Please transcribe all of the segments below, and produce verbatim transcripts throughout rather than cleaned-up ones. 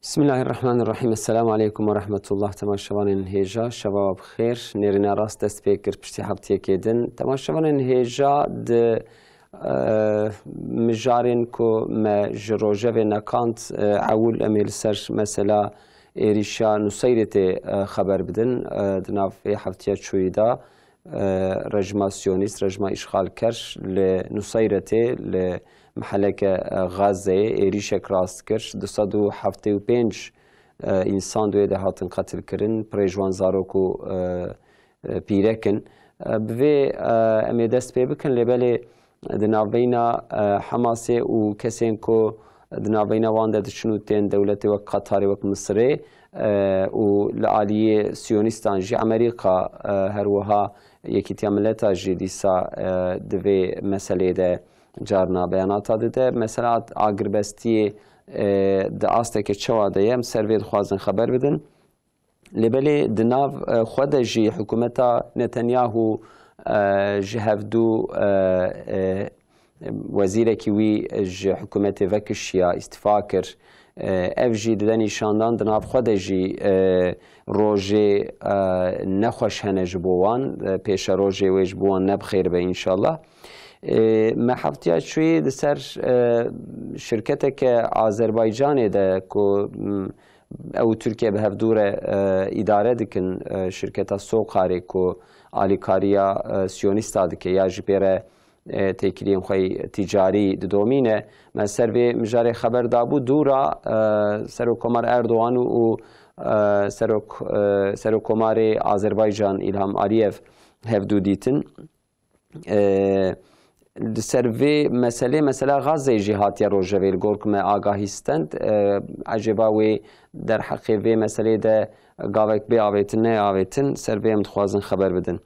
Bismillahirrahmanirrahim. Esselamu aleykum ve rahmetullah. Temaşevanên hêja, şeva we bi xêr. Nêrîna rast dest pê kir piştî heftiyekê din. Temaşevanên hêja, di, e, mijarên ku me ji rojevê nekand, e, ewil em ê li ser mesela êrîşa Nuseyretê, e, xeber bidin. E, di nav vê heftiya çûyî de, e, rejima siyonîst, rejima îşxalker li Nuseyretê, li miheleke, e, Gazeyê êrîşek rast kir. Du sed û heftê û pênc, e, însan di wê de hatin qetilkirin, pirê ji wan zarok û, e, e, pîrek in. E, bi vê, e, em ê dest pê bikin, lê belê di navbeyna, e, Hamasê û kesên ku di navbeyna wan de diçin û tên dewletê wek Qatarê, wek Misirê, e, û li aliyê siyonîstan jî Amerîka, e, her wiha Yekîtiya Mileta jî dîsa, e, di vê meseleyê de carna beyanata dide. Mesela agirbestiyê, e, di asteke çawa de ye, em ser vê dixwazin xeber bidin. Lê belê di nav, e, xwe de jî hikûmeta Netanyahu, e, ji hevdû, e, e, wezîrekî wî ji hikûmetê vekişiya, îstifa kir. E, ev jî dide nîşandan di nav xwe de jî, e, rojê, e, nexweş hene ji bo wan. E, pêşerojê wê ji bo wan ne bi xêr be înşallah. E, me heftiya çûyî di ser, e, şirketeke Azerbaycanê de ku, m, ew û Tirkiye bi hevdû re, e, îdare dikin, e, şirketa Sokarê ku alîkariya, e, siyonîsta dike ya jî pê re, e, têkiliyên xwe yî ticarî didomîne. Me ser vê mijarê xeber dabû. Dûra, e, Serokkomar Erdogan û, e, Serok, e, Serokkomarê Azerbaycan İlham Aliyev hevdû dîtin. E, li ser vê meselê, mesela Gazeyê jî hatiye rojevê li gor ku me agahî stend. E, ecêba wê derheqê vê meselê de gavek bê avêtin, neyê avêtin, ser vê em dixwazin xeber bidin.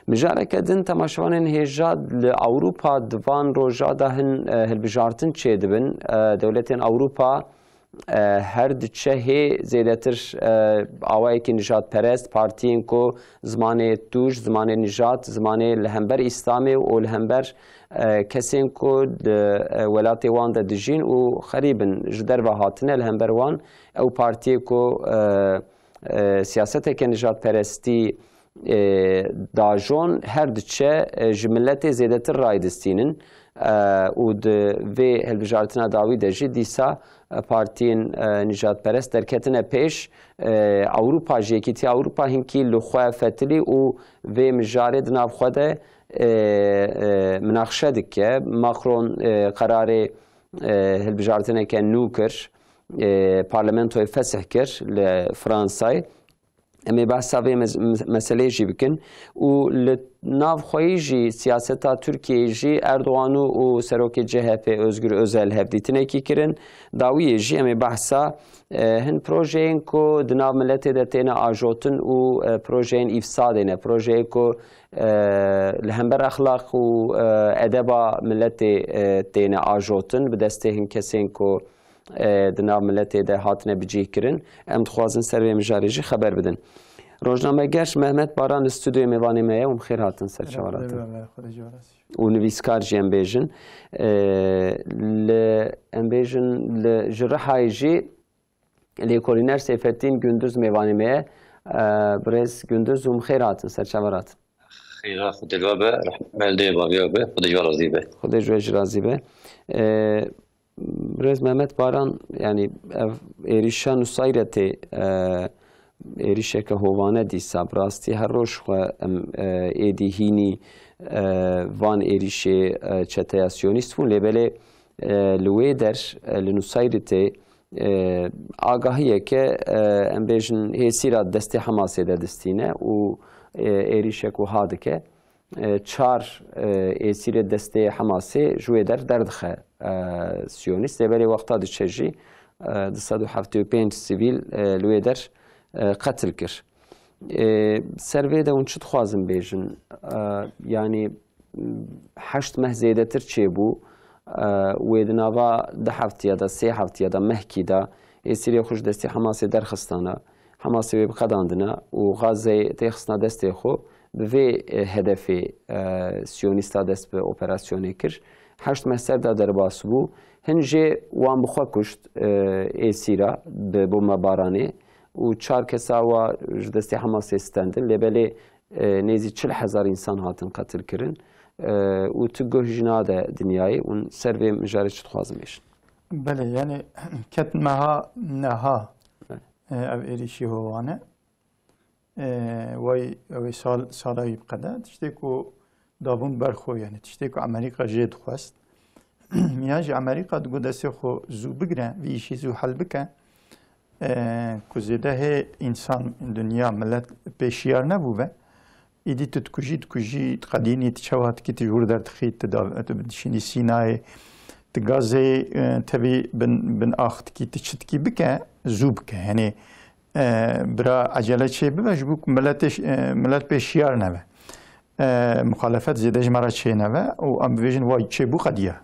Mijareke din, temaşevanên hêja, li Ewropa di van roja de hin, e, hilbijartin çêdibin. E, dewletên Ewropa, e, her diçe hê zêdetir, e, awayekî nijadperest, partiyên ku zimanê tûj, zimanê nijad, zimanê li hember Îslamê û li hember, e, kesên ku di, e, welatê wan de dijîn û xerîb in, ji derve hatine, li hember wan ew partiyê ku, e, e, siyaseteke nijadperestî, e, dajon, her diçe, e, ji miletê zêdetir ray distînin, e, û di vê hilbijartina dawî de jî dîsa, e, partiyên, e, nijadperest derketine pêş. E, Ewropa jî, Yekîtiya Ewropa hinkî li xwe fetilî û vê mijarê di nav xwe de, e, e, minaqşe dike. Macron, e, qerarê, e, hilbijartineke nû kir, e, parlamentoyê fesih kir li Fransayê. Em ê behsa vê mes-, mes-, meseleyê jî bikin û li nav xweyî jî siyaseta Tirkiyeyê jî Erdogan û, û serokê C H P Özgür Özel hevdîtinekî kirin. Dawiyê jî em ê behsa, e, hin projeyên ku di nav miletê de têne ajotin û, e, projeyên îfsadê ne, projeyê ku, e, li hember exlaq û, e, edeba miletê, e, têne ajotin bi destê hin kesên ku, e, di nav miletê de hatine bicihkirin. Em dixwazin ser vê mijarê jî xeber bidin. Rojnameger Mehmet Baran li stûdyoyê mêvanê me ye û bi xêr hatin ser Çawa Ratin. Û nivîskar jî em bêjin. E, li, em bêjin li, ji Rihayê jî lêkolîner Seyfettin Gündüz mêvanê me ye. E, birêz Gündüz û bi xêr hatin ser Çawa Ratin. Xêra Xwedê li we be, rehmet li dê baviya be, Xwedê ji we razî be. Xwedê ji we jî razî be. E, Birêz Mehmet Baran, yanî ev êrîşa Nusayretê, e, êrîşeke hovane dîsa, bi rastî her roj xwe em, e, êdî hînî, e, van êrîşê, e, çeteya siyonîst bûn, lê belê, e, li wê der, e, li Nusayretê, e, agahiyeke, e, em bêjin hêsîra destê Hamasê de distîne û, e, êrîşek wiha dike. E, çar, e, êsîrê destê Hamasê ji wê der derdixe, e, siyonîst. Lê belê wexta diçe jî, e, du sed û heftê û pênc sivîl, e, li wê der, e, qetil kir. E, ser vê de hûn çi dixwazin bêjin? E, yanî, m, heşt meh zêdetir çêbû. E, wê di nava du heftiya de, sê heftiya de, mehkî de êsîrê xwe ji destê Hamasê derxistana. Hamasê wê biqedandina û Gazeyê têxistina destê xwe. Bi vê, e, hedefê, e, siyonîsta dest bi operasyonê kir. Heşt meh ser de derbas bû. Hin jê wan bi xwe kuşt, e, êsîra bi bombebaranê û çar kesa wa ji destê Hamasê stendin. Lê belê, e, nêzî çil hezar însan hatin qetil kirin. E, û tu guh jî nade dinyayê. Hûn ser vê mijarê çi dixwazin bêjin? Belê, yani ket meha neha, Evet. e, ev êrîşî ho wane. E, way ew ê sal, sala wî biqede. Tiştê ku dabûn ber xwe, yani tiştê ku Amerîka jê dixwest. Ya jî Amerîka digot destê xwe zû bigire, vî îşî zû hel bike. E, ku zêde hê însan, dinya, milet pê şiyar nebûbe. Îdî tu dikujî, dikujî, diqedînî, tu çawa dikî, tu ji wir derdixî, tu da-, tu dişînî Sînayê, tu Gazeyê, e, tevî bin, bin ax dikî, tu çi dikî bike, zû bike. Yani, e, bira ecele çê bibe, ji bo ku miletê ş-, e, milet pê şiyar nebe. E, muxalefet zêde ji me re çê nebe û em bibêjin, way çêbû qediya.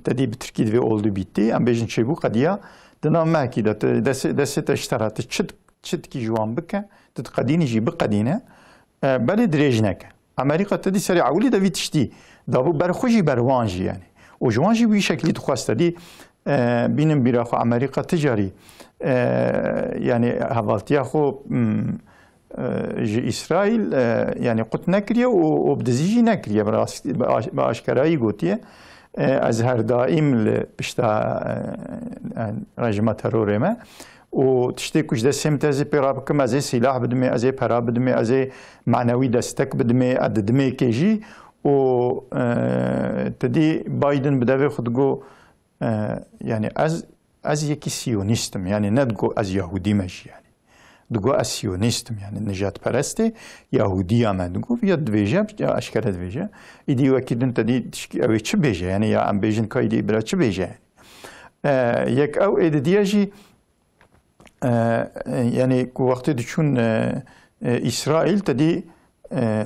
Te dî bi tirkî divê oldu bitti, em bêjin çêbû qediya. Di nav mehekî de tu destê, destê te ji te re, tu çi, çi dikî ji wan bike, tu diqedînî jî biqedîne. E, belê dirêj neke. Amerîka te dî serê ewilî de vî tiştî dabû ber xwe jî ber wan jî yani. Û ji wan jî wî şeklî dixwest te dî, e, bînin bîra xwe Amerîka ti carî, e, yani hevaltiya xwe, m, e, ji Îsraîl, e, yani qut nekiriye û, û bi dizî jî nekiriye, bi rast-, bi aş-, bi aşkerayî gotiye. E, ez her daîm li pişta, e, e, rejîma terorê me. Û tiştê ku ji destê min tê ez ê pê re bikim, ez ê sîlah bidimê, ez ê pera bidimê, ez ê manewî destek bidimê, ez didimê kê jî. Û, e, te dî Biden bi devê xwe digo, e, yani ez, ez yekî siyonîst im, yani ne digo ez Yahûdî me jî yani. Digo ez siyonîst im, yani nijadperestê Yahûdiya me digo, ya dibêje, ya eşkere dibêje. Îdî wekî din te dî tişkî ew ê çi bêje, yani ya em bêjin ka îdî bira çi bêje yani. E, yek ew ê didiye jî, e, yani ku wextê diçûn, e, e, Îsraîl te dî, e,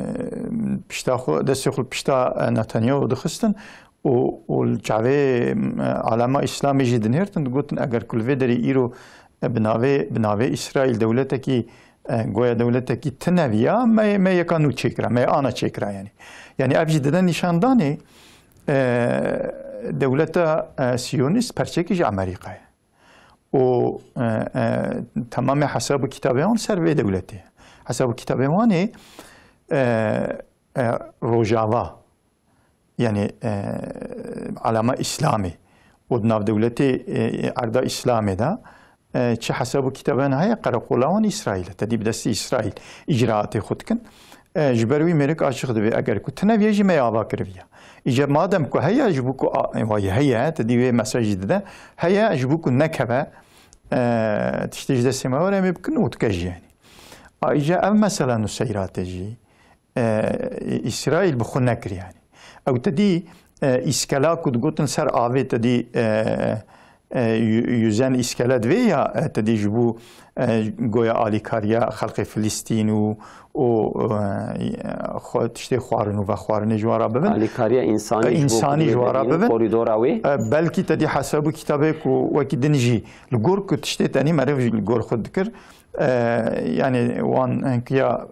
pişta xwe, destê xwe pişta, e, Netanyahu dixistin û, û li çavê, e, alema Îslamê jî dinêrtin, digotin eger ku li vê derê îro, e, bi navê, bi navê Îsraîl dewletekî, e, goya dewletekî tine viya, me, me yeka nû çêkira, me ana çêkira yani. Yani ev jî dide nîşandanê, e, dewleta, e, siyonîst perçekî ji Amerîkayê. Û, e, e, temamê hesab û kitabê wan ser vê dewletê. Hesab û kitabê wan ê, e, e, Rojava, yani, e, alema Îslamê û di nav dewletê, e, erda Îslamê de, e, çi hesab û kitabên heye, qereqola wan Îsraîl e. Te dî bi destî Îsraîl îcraatê xwe dikin. E, ji ber wî mêrik açiq dibe, eger ku tune viye jî me ava kiriviya. Îca madem ku heye, ji bo ku a-, vayî heye, te dî wê mesajî dide, heye, ji bo ku nekeve, e, tiştê ji destê me were, em ê bikin û dike jî yani. A, îca ev mesela Nuseyratê jî, e, Îsraîl bi xwe nekir yani. Ew te dî, e, îskela ku digotin ser avê te dî, e, e, yü-, yüzen îskele divê ya, e, te dî ji bo, e, goya alîkariya xelkê Filistîn û, û, e, xwe tiştê xwarin û vexwarinê ji wan re bibin. Alîkariya însanî E, ji bo însanî ji wan re bibin. Korîdora wê. E, belkî te dî hesab û kitabê ku wekî din jî li gor ku tiştê tenî meriv jî li gor xwe dikir. E, yani wan hinkiya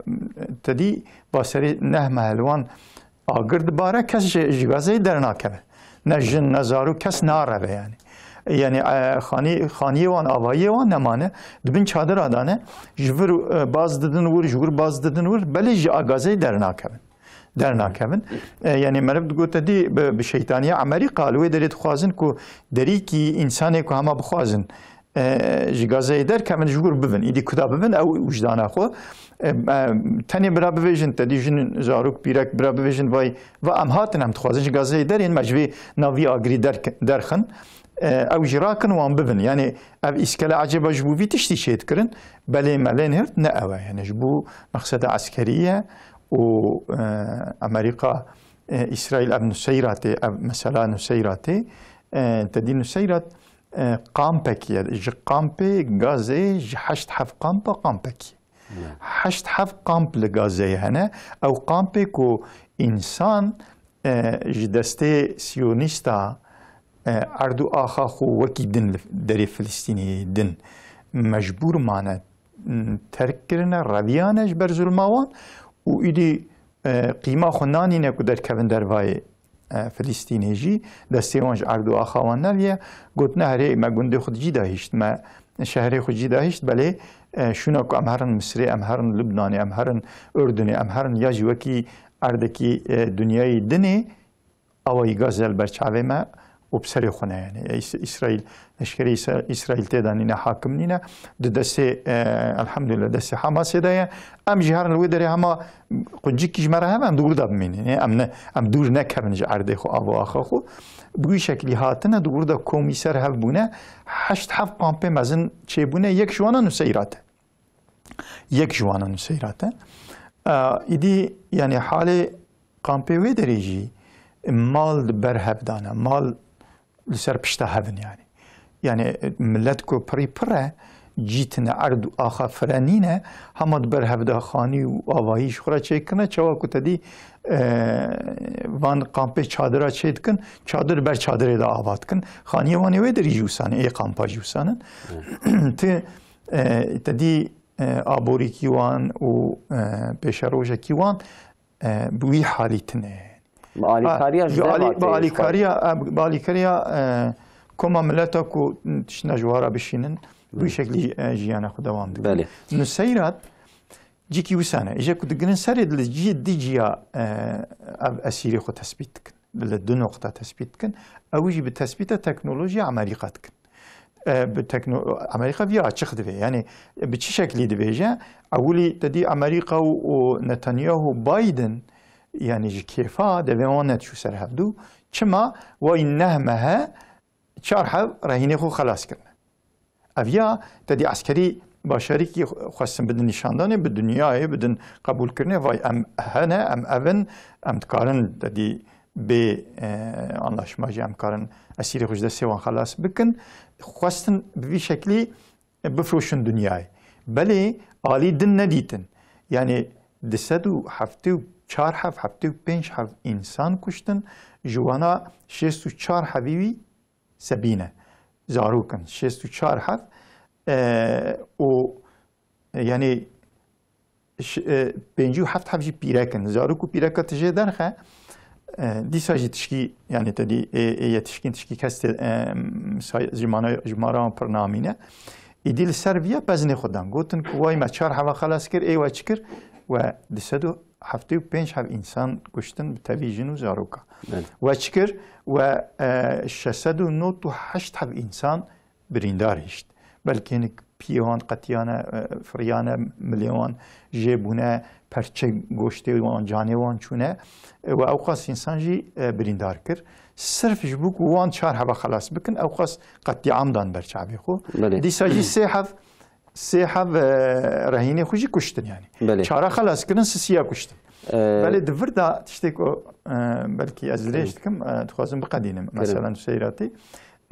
te dî ba serê neh meh li wan agir dibare, kes ji, ji Gazeyê dernakeve. Ne jin, ne zarok, kes nareve yani. Yani, e, xanî-, xaniyê wan, avayiyê wan nemane, di bin çadira dane, ji vir, e, baz didin wir, ji wir baz didin wir, belê ji a Gazeyê dernakevin. Dernakevin. E, yani meriv digote dî bi, bi şeytaniya Amerîka, li wê derê dixwazin ku derîkî însanê ku hema bixwazin, e, ji Gazeyê derkevin, ji wir bibin. Îdî kuda bibin, ew wijdana xwe. E, e, tenê bira bivêjin, te dî jin, zarok, pîrek bira bivêjin, vay, va em hatin, em dixwazin ji Gazeyê derên, me ji vê navî agirî derk-, derxin. E, ew jî rakin, wan bibin. Yani ev îskele ecêba ji bo vî tiştî çê dikirin? Belê me lê nihirt, ne ew e. Yani ji bo mexseda eskerî ye û, e, Amerîka, e, Îsraîl ev Nuseyratê, ev mesela Nuseyratê, e, te dî Nuseyrat, e, kampekî ye. Ji kampê Gazê, ji heşt heft kampa kampekî. Ne. Heşt heft kamp li Gazeyê hene. Ew kampê ku însan, e, ji destê siyonîsta, e, erd û axa xwe wekî din li derê Filistînê din mecbûr mane, m, terk kirine, reviyane ji ber zulma wan û îdî, e, qîma xwe nanîne ku derkevin dervayê e, Filistînê jî destê wan ji erd û axa wan neliye. Gotine herê me gundê xwe di cî de hişt, me şehrê xwe cî de hişt, belê, e, şûna ku em herin Misirê, em herin Lubnanê, em herin Urdunê, em herin ya jî wekî erdekî, e, dinyayê dinê, awayî Gaza li ber çavê me û bi serê xwe ne. Yani, Îs-, Îsraîl, leşkerê Îsra-, Îsraîl tê de nîne, hakim nîne. Di destê, e, elhamdülillah, destê Hamasê de ye. Em jî herin li wê derê hema qucikî ji me re hebe, em di wir de bimînin. Em ne, em dûr nekevin ji erdê xwe, av û axa xwe. Bi wî şeklî hatine, di wir de komî ser hev bûne. Heşt heft kampê mezin çêbûne, yek ji wana Nuseyrat e. Yek ji wana Nuseyrat e. E, îdî, yani, halê kampê wê derê jî mal di ber hev de ne, mal li ser pişta hev in, yani. Yani, e, milet ku pirî pir e, cî tine, erd û axa fire nîne, hema di ber hev de xanî û avahî ji xwe re çêkirine, çawa ku te dî, e, van kampê çadira çêdikin, çadir ber çadirê de ava dikin. Xaniyê wan ê wê derî jî wisa ne, ê kampa jî wisa ne. Ti, e, te dî, e, aborîkî wan û, e, pêşerojekî wan, e, bi wî halî tine. Bi alîkariya Ha, ji bi dev alî-, bi hatê alîkariya, e, bi alîkariya, e, koma mileta ku tiştine ji wara bişînin, bi wî Belê. şeklî, e, jiyana xwe dewam dikin. Belê. Nuseyrat, cîkî wisa ne. Îje ku digirin serê li cî-, di ciya, e, ev esîrê xwe tespît dikin. Li du noqta tespît dikin. Ew jî bi tespîta teknolojiya Amerîka dikin. E, bi tekno-, Amerîka vî açiq divê. Yani, bi çi şeklî dibêje? Ewilî te dî Amerîka û, û Netanyahu Biden, yani ji kêfa devê wan nediçû ser hevdû. Çima? Way neh mehe çar heb rehînê xwe xelas kirine. Ev ya, te dî eskerî başarîkî xwestin bidin nîşandanê, bi dinyayê bidin qebûlkirinê, vay em hene, em ev in, em dikarin te dî bê, e, anlaşma jî em karin esîrê xwe ji destê wan xelas bikin. Xwestin bi vî şeklî bifroşin dinyayê. Belê alî din nedîtin. Yani du sed û heftê û çar heb, heftê û pênc heb însan kuştin, ji wana şêst û çar hebî wî sebî ne. Zarok in, şêst û çar heb, e, û, e, yani, ş-, e, pêncî û heft heb jî pîrek in. Zarok û pîreka tu jê derxe, e, dîsa jî tişkî, yani, te dî, ê, ê yetişkîn tişkî kes tê, e, say-, jimana-, jimara wan pir namîne. Îdî li ser viya bezinê xwe dan. Gotin ku way me çar heva xelas kir, ê we çi kir? We du sed û heftê û pênc heb însan kuştin, bi tevî jin û zaroka. Belê. We çi kir? We, e, şeş sed û nod û heşt heb însan birîndar hişt. Belkî hinek piyê wan qetiyane, e, firiyane, milê wan jê bûne, perçe goştê wan, canê wan çûne. E, we ewqas însan jî, e, birîndar kir. Sirf ji bo ku wan çar heva xelas bikin, ewqas qetliam dan ber çavê xwe. Belê. Dîsa jî sê hev, sê hev, e, rehînê xwe jî kuştin yani. Belê. Çara xelas kirin, sisiya kuştin. E, Belê di vir de tiştê ku, e, belkî ez dirêj Belê. dikim, e, dixwazim biqedînim. Belê. Mesela Nuseyratî,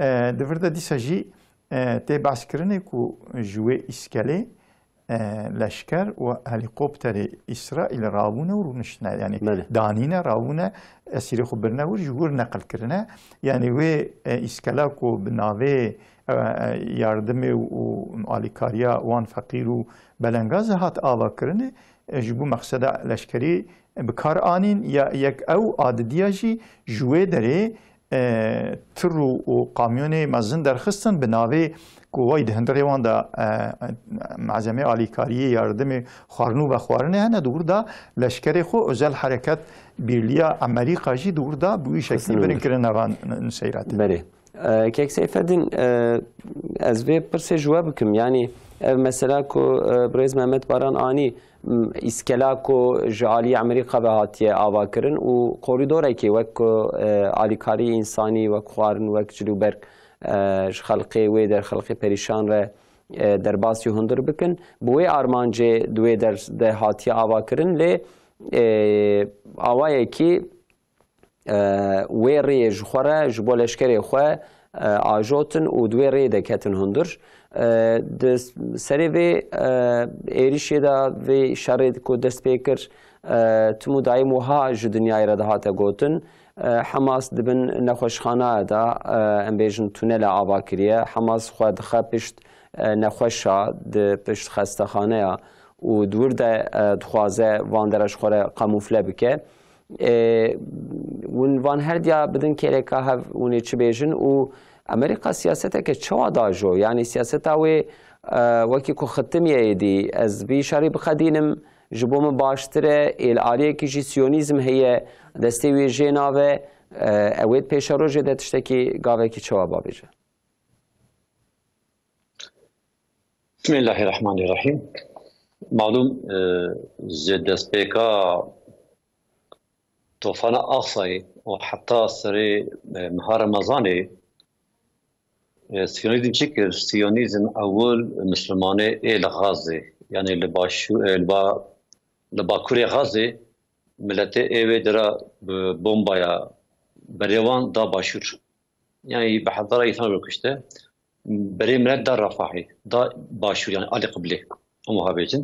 e, di vir de dîsa jî, e, tê behskirinê ku ji wê îskelê, e, leşker û helîkopterê Îsraîlê rabûne û rûniştine, yani Belê. danîne, rabûne, esîrê xwe birine wir, ji wir neqil kirine. Yani wê, e, îskela ku bi navê, e, e, yardimê û, û alîkariya wan feqîr û belengazê hat ava kirinê, e, ji bo meqseda leşkerî bi kar anîn, ya yek ew a didiya jî ji wê derê, e, tir û, û kamyonê mezin derxistin bi navê ku way di hundirê wan de, e, malzemê alîkariyê, yardimê xwarin û vexwarinê hene, di wir de leşkerê xwe Özel Hareket Birliği Amerika jî di wir de bi wî şeklî Kesinlikle. birin kirine van Nuseyratê. Belê. E, Kek Seyfeddin, e, ez vê pirsê ji we bikim. Yani ev mesela ku, e, birêz Mehmet Baran anî, m, îskela ku ji alî Amerîka ve hatiye avakirin û korîdorekê wek ku, e, alîkarî însanî, wek xwarin, wek cilûberg, e, ji xelkê wê der, xelkê perîşan re, e, derbasî hundir bikin. Bi wê armancê di wê der de hatiye avakirin, lê, e, awayekî, e, wê rêyê ji xwe re, ji bo leşkerê xwe, e, ajotin û di wê rêyê de ketin hundir. E, di serê vê, e, êrişê de, vê şerê ku dest pê kir, e, tim û dayim wiha ji dinyayê re dihate gotin. E, Hamas di bin nexweşxanaya de, e, em bêjin tunela ava kiriye. Hamas xwe dixe pişt, e, nexweşa, di pişt xestexaneya û di wir de, e, dixwaze van dera ji xwe re kamûfle bike. E, hûn van her diya bidin kêleka hev hûn ê çi bêjin û Amerîka siyaseteke çawa da jo? Yanî siyaseta wê, e, wekî ku xitimiye êdî, ez vî şerî biqedînim, ji bo min baştir e, ê li aliyekî jî siyonîzm heye, destê wê jê nave, e, ew ê di pêşerojê de tiştekî gavekî çawa ba bêje? Bismillahirrahmanirrahim. Malûm, e, ji destpêka tofana Aksayê û heta serê, e, meha Remezanê, e, Siyonîzm çi kir? Siyonîzm ewil Mislimanê ê li Xazê, yanî li başû-, e, li ba-, li bakurê Xazê miletê ê wê dira bi bombaya berê wan da başûr. Yanî bi hezara însan wekişte. Berê milet da Refahê, da başûr, yanî alî qiblê. Hûn wiha bêjin.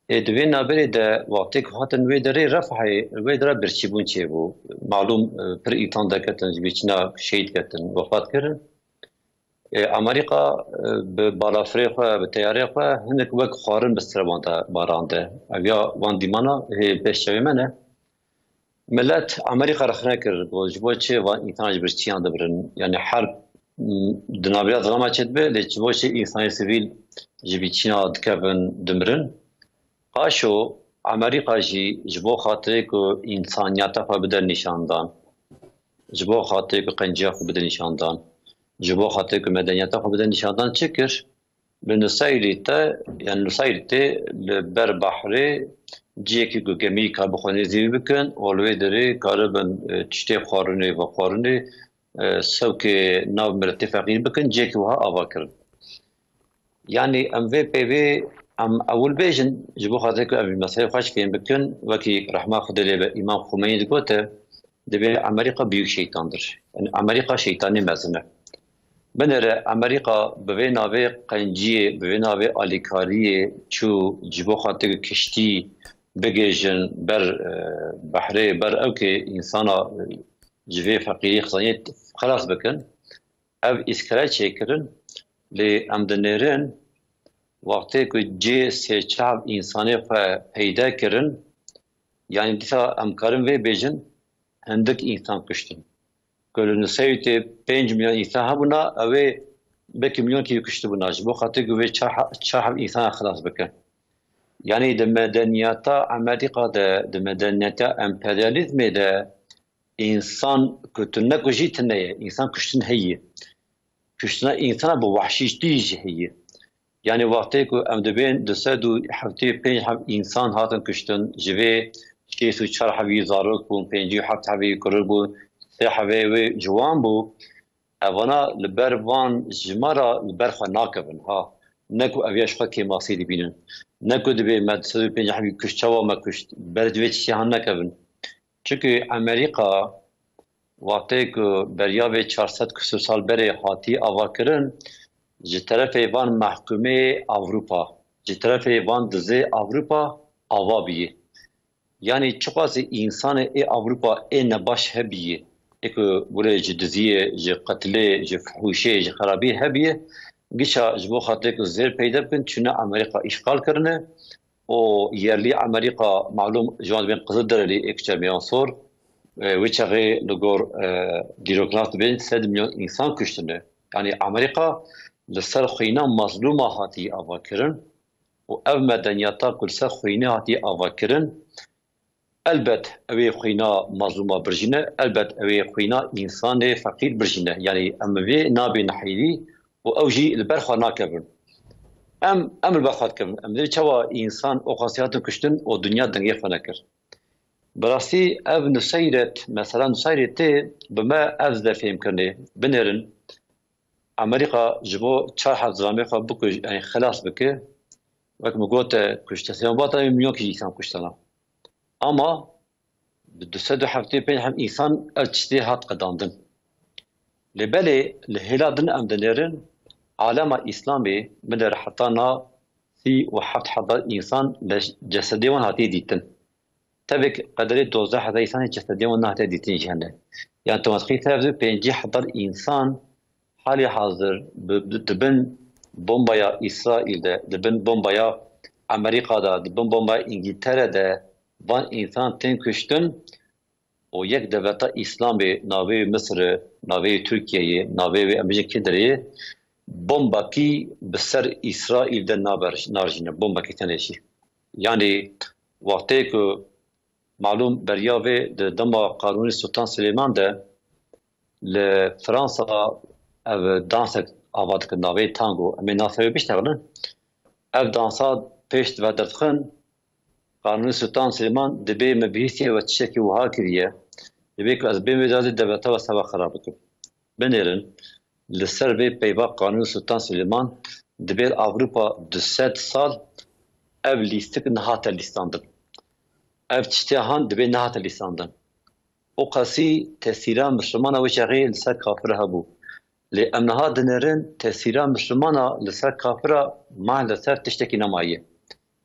Ê, di vê navberê de wextê ku hatin wê derê Refahê, wê dira birçîbûn çêbû. Malûm, e, pir însan derketin, ji bîr çîna şehîd ketin, wefat kirin. Ê, Amerîka, e, bi balafirê xwe, bi teyarê xwe hinek wek xwarin bi ser wan de barande. Ev ya wan dîmana hê pêş çavê me ne. Milet Amerîka rexne kir, got, ji bo çi van însan ji birçîyan dibirin? Yanî her, m, di navbera zilama çêdibe, lê ji bo çi însanê sivîl ji bîçîna dikevin, dimirin? Qaşo Amerîka jî ji bo xatirê ku însaniyeta xwe bide nîşandan, ji bo xatirê ku qenciya xwe bide nîşandan, ji bo xatirê ku medeniyeta xwe bide nîşandan çi kir? Li Nusayirê te, yanî Nusayirê tê li ber behrê cihekî ku gemî kar bi xwe nêzî bikin û li wê derê karibin, e, tiştê xwarinê, vexwarinê, e, sewkê nav miletê feqîr bikin, cihekî wiha ava kirin. Yanî em vê peyvê em ewil bêjin, ji bo xatirê ku em vî meselê xweş fêm bikin, wekî rehma Xwedê lê be Îmam Xumeyî digote, divê Amerîka büyük şeytandır. Yanî Amerîka şeytanê mezin e. Binêre Amerîka bi vê navê qenciyê, bi vê navê alîkariyê çû ji bo xatirê kiştî bigêjin ber, e, behrê, ber ewkê însana, e, ji vê feqîrî xizaniyê xelas bikin. Ev îskere çêkirin, lê em dinêrin wextê ku cê sê çar însanê xwe peyde kirin, yanî dîsa em karin vê bêjin, hindik însan kuştin. Ku li Nuseyî tê pênc milyon însan hebûna, ew ê belkî milyonkî kuştibûna. Ji bo xatir ku vê çar, çar heb însan xilas bikin. Yanî di medeniyeta Amerîka de, di medeniyeta emperyalîzmê de însan ku tu nekujî tune ye, însan kuştin heye. Kuştina însana bi wehşîtî jî heye. Yanî wextê ku em dibên du sed û heftê û pênc heb însan hatin kuştin, ji vê şêst û çar hebî zarok bûn, pêncî û heft hebî kurik bûn, sê hebê wê ciwan bû, evana li ber van jimara li ber xwe nakevin, ha. Ne ku ev ya ji xwe kêmasî dibînin. Ne ku dibê me du sed û pêncî hebî kuşt, çawa me kuşt, ber di vê tiştê han nekevin. Çunku Amerîka wextê ku beriya vê çar sed küsur sal berê hatî avakirin, ji terefê van mehkumê Ewropa, ji terefê van dizê Ewropa ava bîye. Yanî çiqasî însanê ê Ewropa ê nebaş hebîye, ê ku gure ji diziyê, ji qetilê, ji fihûşê, ji xerabiyê hebîye, giça ji bo xatirê ku zêr peyde bikin, çûne Amerîka îşxal kirine û yerlî Amerîka, malûm, ji wan dibên Qizilderelî, ê kuçe Meywansor, e, wê çaxê li gor, e, dîroknav dibên sed milyon însan kuştine. Yanî Amerîka li ser xwîna mazlûma hatiye avakirin û ev medeniyeta ku li ser xwînê hatiye avakirin, elbet ew ê xwîna mazlûma birjîne, elbet ew ê xwîna însanê feqîr birjîne. Yanî em vê nabên heyrî û ew jî li ber xwe nakevin. Em, em li ber xwe dikevin. Em dê çawa însan oxasî hatin kuştin û dinya dengê xwe nekir. Bi rastî ev Nuseyret, mesela Nuseyretê bi me ev zide fêhm kirinê. Binêrin, Amerîka ji bo çar heb zilamê xwe bikuj, yanî xelas bike, wek min gote, kuşte Sêwan Bata milyonkî însan kuştana. Ama bi du sed û heftê û pênc heb însan ev tiştê hat qedandin. Lê belê li hêla din em dinêrin, alema Îslamê binêre heta na sî û heft hezar însan li cesedê wan hatiye dîtin. Tevek qederê dozdeh hezar însanê cesedê wan nehatiye dîtin jî hene. Yan tu wan dixî tev de pêncî hezar însan halê hazir bi, bi, di bin bombaya Îsraîl de, di bin bombaya Amerîka de, di bin bombaya Îngîltere de van însan tên kuştin, û yek devleta Îslamê navê wê Misirê, navê wê Tirkiyeyê, navê wê em bêjin Kidirê, bombakî bi ser Îsraîl de naber-, narjîne, bombakî tenê jî. Yanî wextê ku malûm beriya vê di dema Qanûnê Sultan Silêman de li Fransa ev dansek ava dikin, navê tango, em ê nasê wê biştexilin. Ev dansa pêş ve derdixin, Qanûnê Sultan Silêman dibê me bihîstiye we tiştekî wiha kiriye, dibê ku ez bêm vê cazê devleta we seba xera bikim. Binêrin, li ser vê peyva Qanûnê Sultan Silêman dibê li Ewropa du sed sal ev lîstik nehate lîstandin. Ev tiştiya han dibê nehate lîstandin. O qasî tesîra Mislimana wê çaxê li ser kafira hebû. Lê em niha dinêrin tesîra Mislimana li ser kafira mah li ser tiştekî nemaye.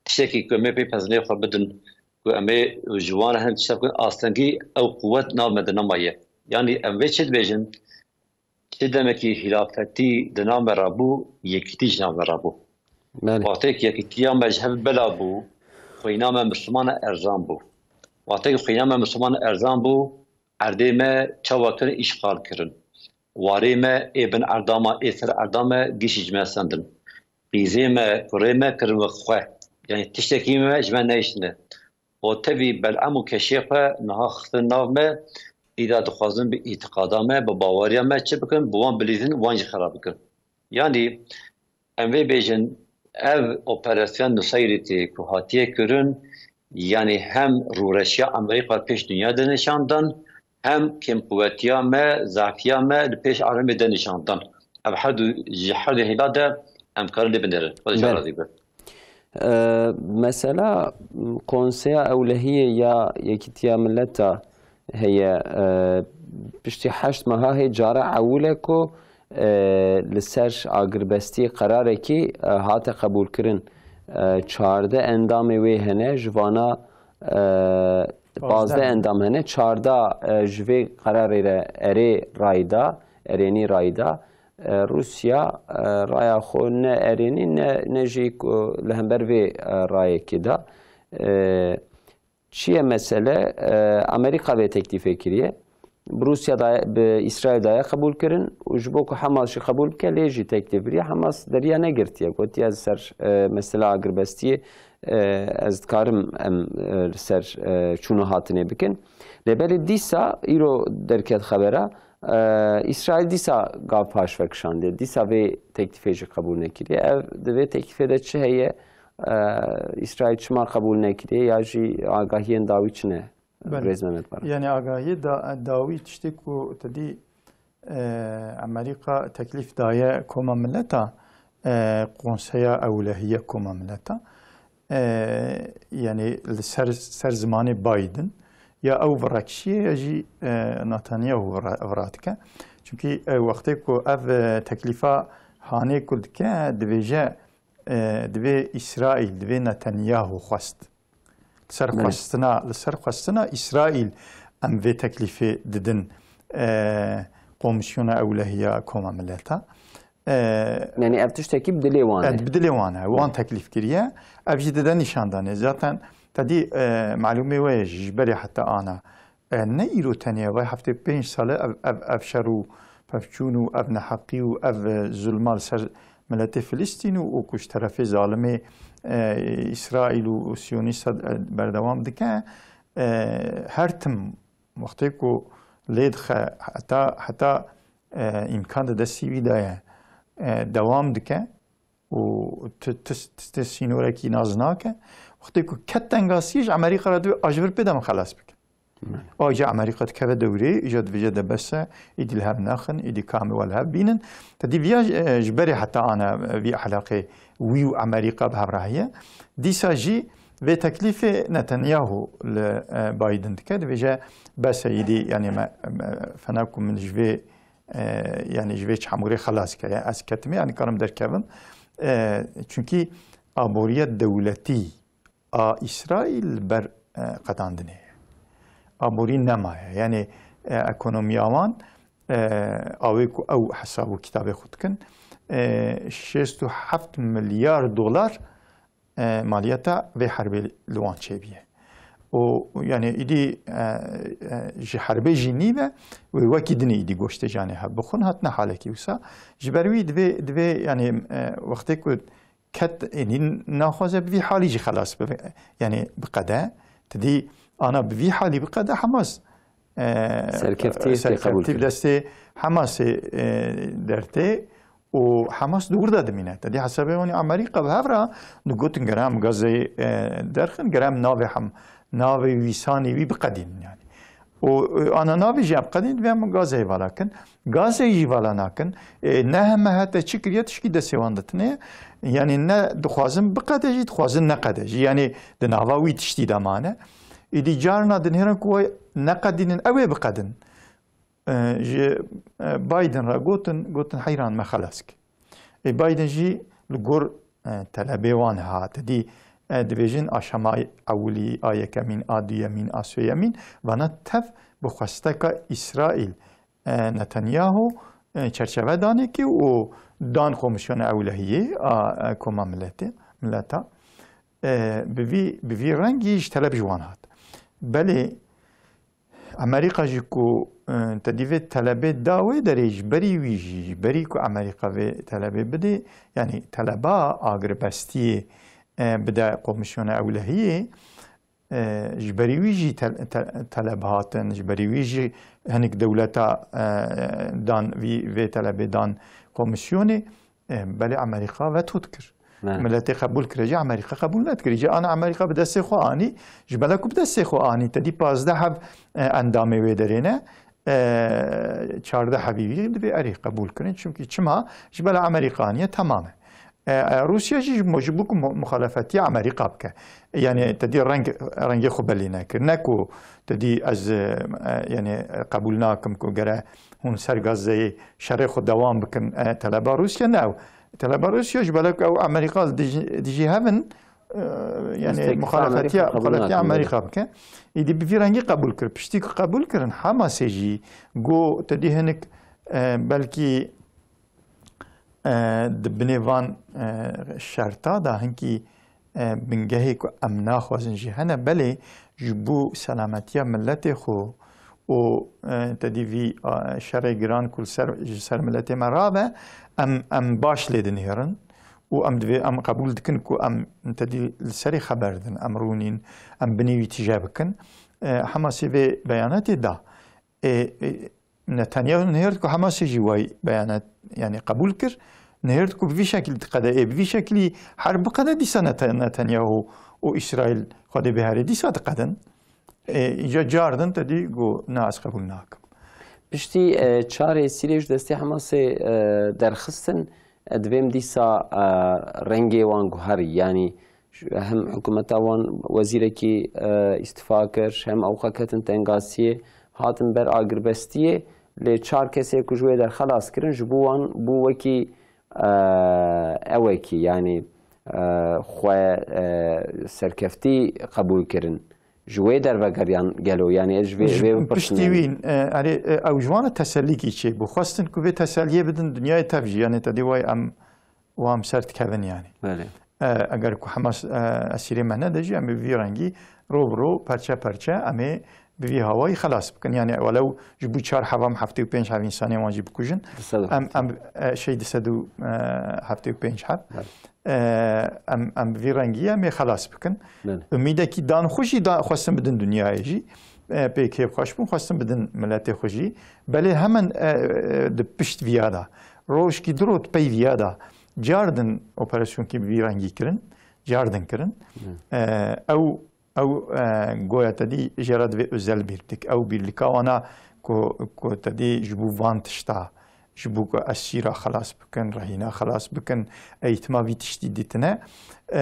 Tiştekî ku em ê pê pezinê xwe bidin, ku em ê ji wan re hin tiştek bikin, astengî ew quwet nav me de nemaye. Yanî em vê çi dibêjin? Çi demekî hîlafetî di nav me re bû, yekîtî ji nav me re bû. Belê. Wextê ku yekîtiya me ji hev bela bû, xwîna me Mislimana erzan bû. Wextê ku xwîna me Mislimana erzan bû, erdê me çawa kirin, îşxal kirin. Warê me ê bin erda me, ê ser erda me gişî ji me sendin. Qîzê me, kurê me kirin wek xwe. Yanî tiştekî me ji me nehiştine. Û tevî belem û keşê xwe niha xistin nav me, îda dixwazin bi îtiqada me, bi baweriya me çi bikin, bi wan bilîzin, wan jî xera bikin. Yanî em vê bêjin, ev operasyon Nusayretê ku hatiye kirin, yanî hem rûreşiya Amerîka pêş dinya de nîşan dan, hem kêmquwetiya me, zafiya me li pêş alemê de nîşan dan. Ev her du, ji her du hêla de em karin lê binêrin. Xwedê ji Belê. razî be. Ee, mesela, m, Konseya Ewlehiyê ya Yekîtiya Mileta heye, e, piştî heşt meha hê cara ewil e ku, e, li ser agirbestî qerarekî, e, hate qebûlkirin. E, çardeh endamê wê hene, ji vana, e, pazdeh Pazdeh. endam hene, çardeh, e, ji vê qerarê re erê rayda, erênî rayda. E, Rûsya, e, raya xwe ne erênî, ne, ne jî ku li hember vê, e, rayekê de. E, çi ye mesele? E, Amerîka vê teklîfê kiriye. Bi Rûsya daye, bi Îsraîl daye qebûl kirin û ji bo ku Hamas jî qebûl bike, lê jî teklîf biriye. Hamas deriya negirtiye. Gotiye, ez ser, e, mesela agirbestiyê, e, ez dikarim em, e, li ser, e, çûn û hatinê bikin. Lê belê dîsa îro derket xebera, e, Îsraîl dîsa gav paş ve kişandiye. Dîsa vê teklîfê jî qebûl nekiriye. Ev di vê teklîfê de çi heye? E, Îsraîl çima qebûl nekiriye ya jî agahiyên dawî çi ne? Belê. Birêz Mehmet Baran. Yanî agahiyê da-, dawî tiştê ku te dî, e, Amerîka teklîf daye Koma Mileta, e, Konseya Ewlehiye Koma Mileta. E, yanî li ser, ser zimanê Biden ya ew virekişiye ya jî, e, Netanyahu vira-, vira dike. Çunkî, e, wextê ku ev, e, teklîfa hanê ku dike, dibêje, e, divê Îsraîl, divê Netanyahu xwest. Li ser Belê. xwestina, li ser xwestina Îsraîl em vê teklîfê didin, e, Komîsyona Ewlehiya Koma Mileta. E, Yanî ev tiştekî bi dilê wan e. e, bi dilê wan e. Wan teklîf kiriye. Ev jî dide nîşandanê. Zaten te dî, e, malûmê we ye jî, ji berê heta ana. E, ne îro tenê, vay heftê pênc sal e ev, ev, ev şer û pevçûn û ev neheqî û ev, e, zulma li ser miletê Filistîn û, û ku ji terefê zalimê, e, Îsraîl û, û Siyonîsta, e, berdewam dike. E, her tim wextê ku lê dixe heta, heta, e, îmkan di destî wî de ye, e, dewam dike û ti, ti, ti, ti sînorekî nas nake. Wextê ku ket tengasiyê ji Amerîka re divê a ji vir pê de min xelas bike. Belê. A îca Amerîka dikeve dewrê, îca dibêje de bes e, îdî li hev nexin, îdî ka em ê we li hev bînin. Te dî viya, e, ji berê heta ana, e, vî eleqê wî û Amerîka bi hev re heye. Dîsa jî vê teklîfê Netanyahu li, e, Biden dike, dibêje bes e, îdî, yanî me, me, fena ku min ji vê, e, yanî ji vê çamûrê xelas ke, ya ez ketime, yanî karim derkevim. E, çunkî aboriya dewletî a Îsraîl li ber, e, qedandinê ye. Aborî nemaye. Yanî, e, ekonomiya wan, e, awê ku ew hesab û kitabê xwe dikin, e, şêst û heft milyar dolar, e, maliyeta vê herbê li wan çêbûye. û, yanî, îdî, e, e, ji herbê jî nîve, wê wekî dinê îdî goştê canê hev bixwin, hatine halekî wisa. Ji ber wî divê, divê, yanî, e, wextê ku ket êdî naxwaze bi vî halî jî xelas bibe, yanî biqede. Ti dî ana bi vî halî biqede Hamas, e, Serkeftî tê serkeftî qebûl bi destê Hamasê, e, dertê û Hamas di wir de dimîne. Te dî hesabê wan Amerîka bi hev re digotin gere em Gazeyê, e, derxin, gere em navê hem, navê wî sanê wî biqedînin yanî. Û, e, ana navê jî em qedîn, divê em Gazeyê vala kin. Gazeyê jî vala nakin. E, ne heme hete çi kiriye, tişkî destê wan de tine. Yanî ne dixwazin biqede jî, dixwazin neqede jî. Yanî di nava wî tiştî de mane. Îdî carna dinêrin ku wê neqedînin, ew ê biqedin. E, ji, e, Biden re gotin, gotin heyran me xelas kir. Ê Biden jî li gor, e, telebê wan hat. Dî, e, dibêjin aşama ewilî, a yekemîn, a duyemîn, a sêyemîn, vana tev bi xwesteka Îsraîl, e, Netanyahu, e, çerçeve danê kî û dan Komîsyona Ewlehiyê a, e, Koma Milletê, Mileta. E, bi vî, bi vî rengî ji teleb ji wan hat. Belê Amerîka jî ku, e, te dî vê telebê da wê derê, ji berî wî jî, ji berî ku Amerîka vê telebê bidê, yanî teleba agirbestiyê, e, bide Komîsyona Ewlehiyê, e, ji berî wî jî te-, te-, teleb hatin, ji berî wî jî hinek dewleta, e, dan vî, vê telebê dan komîsyonê. E, belê Amerîka veto dikir. Belê. Miletê qebûl kire jî Amerîka qebûl nedikir. Îca ana Amerîka bi destê xwe anî, ji bela ku bi destê xwe anî, te dî pazdeh heb, e, endamê wê derê ne, e, çardeh hebî wî divê erê qebûl kirin. Çimkî çima? Ji bela Amerîka aniye, temam e. E, e, Rûsya jî ji mo-, ji bo ku mu-, muxalefetiya Amerîka bike. Yanî te dî reng, rengê xwe belî nekir. Ne ku te dî ez, e, e, yanî qebûl nakim ku gere hûn ser Gazeyê şerê xwe dewam bikin. E, teleba Rûsya ne ew. Teleba Rûsya ji belek ew Amerîka dijî, dijî hev in, e, yanî Destekî muxalefetiya, Amerîka qebûl muxalefetiya nakin, Amerîka bike. Îdî bi vî rengî qebûl kir. Piştî ku qebûl kirin, Hamasê jî got, te dî hinek, e, belkî, e, di binê van, e, şerta de hinkî, e, bingehê ku em naxwazin jî hene, belê ji bo selametiya miletê xwe û, e, te dî vî, a, şerê giran ku li ser, ji ser miletê me rabe, em, em baş lê dinihêrin û em divê, em qebûl dikin ku em te dî li serê xeber din, em rûnîn, em binê wî tije bikin. E, Hamasê vê beyanatê da. E, e, Netanyahu nihêrt ku Hamasê jî way beyanat, yanî qebûl kir. Nihêrt ku bi vî şekilî diqede. Ê bi vî şekilî her biqede dîsa Neta-, Netanyahu û Îsraîl Xwedê bihere dîsa diqedin. Ê, îca cardin te dî got, na, ez qebûl nakim. Piştî, e, çarê Sîrê ji destê Hamasê, e, derxistin, e, divêm dîsa, e, rengê wan guherî. Yanî, Hem hikûmeta wan wezîrekî, e, îstifa kir, hem ewqa ketin tengasiyê, hatin ber agirbestiyê. Lê çar kesê ku ji wê der xelas kirin, ji bo wan bû wekî, e, ewekî, yanî, e, xwe, e, serkeftî qebûl kirin. Ji wê der vegeriyan gelo, yanî ez ji vê, Ji vê bipirsim, piştî yanî. Wî, e, erê, e, ew ji wan re tesellîkî çêbû. Xwestin ku vê teselliyê bidin dinyayê tev jî, yanî te dî way em û em ser dikevin, yanî. Belê. E, eger ku Hamas, e, esîrê me nede jî, em ê bi vî rengî ro bi ro, perçe perçe, em ê bi vî hawayî xelas bikin. Yanî, welew ji bo çar hev em heftê û pênc hev însanê wan jî bikujin. Em, em, e, şey, du sed û heftê û pênc heb. Belê. E, em, em bi vî rengî em ê xelas bikin. Belê. Umîdekî dan xwe jî da, xwestin bidin dinyayê jî. E, pê kêfxweş bûn, xwestin bidin miletê xwe jî. Belê hemen, e, e, di pişt viya da. Rojkî du roj pey viya da. Cardin operasyonkî bi vî rengî kirin, cardin kirin. Hı. E, ew, ew, e, goya te dî jê re divê özel birlik. Ew birlika wana ku, ku te dî ji bo van tişta, ji bo ku esîra xelas bikin, rehîna xelas bikin, eğitima vî tiştî dîtine. E,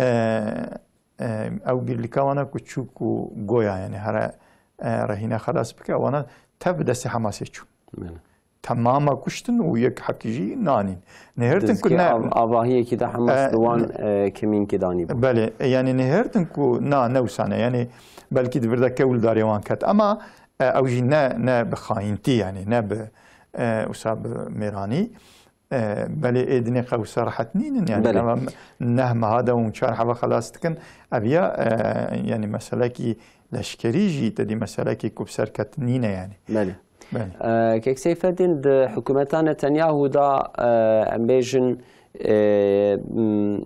e, ew birlika wana ku çû ku goya, yani, here, e, rehîne xelas bike, wana tev bi destê Hamasê çû. Belê. Temama kuştin û yek hepkî jî nanîn. Nihêrtin ku Dizgê ne av-, avahiyekî de Hamas E, di wan, ne- e, kemînkê danî bû. Belê, e, yani nihêrtin ku na, ne wisa ne. Yani belkî di vir de kew li darê wan ket. Ama, e, ew jî ne, ne bi xayintî, yani ne bi, e, wisa bi mêranî. E, belê ê dinê qewsa rehet nînin, yani Belê. Tamam neh meha de hûn çar heva xelas dikin. Ev ya, e, yani meselekî leşkerî jî te dî meselekî ku bi ser ket nîne yani. Belê. Belê. E, Kek Seyfeddîn, di hikûmeta Netanyahu da, e, em bêjin, e, m,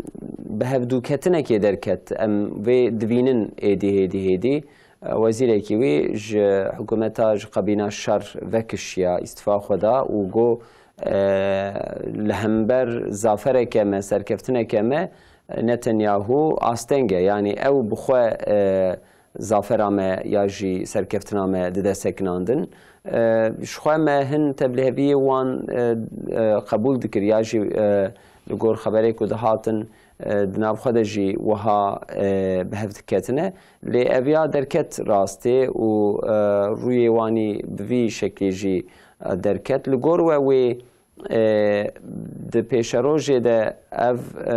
bi hevdûketinekê derket. Em vê divînin êdî hêdî hêdî. E, wezîrekî wî ji hikûmeta, ji kabîna şer vekişiya, îstifa xwe da û got, e, li hember zafereke me, serkeftineke me, Netanyahu asteng e. Yanî ew bi xwe, e, zafera me ya jî serkeftina me dide sekinandin. E, ji xwe me hin tevliheviyê wan, e, e, qebûl dikir ya jî, e, li gor xeberê ku dihatin, e, di nav xwe de jî wiha, e, bi hev diketine. Lê ev ya derket rastê û, e, rûyê wanî bi vî şeklê jî, e, derket. Li gor we wê, e, di pêşerojê de ev, e,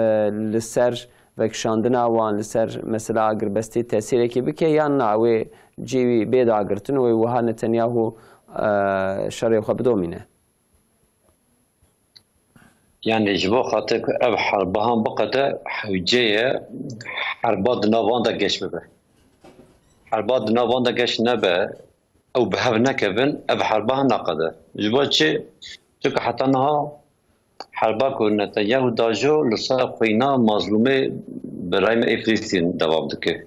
li ser vekişandina wan, li ser mesela agirbestê tesîrekê bike yan na, wê cî wî bê dagirtin û wê wiha Netanyahu, e, şerê xwe bidomîne? Yani ji bo xatir ku ev herbahan biqede hewce ye herba di nav wan de geş bibe. Herba di nav wan de geş nebe, ew bi hev nekevin, ev herbahan naqede. Ji bo çi? Çunku heta niha herba ku Netanyahu dajo li ser xwîna mazlûmê birayê me ê Filistîn devam dike.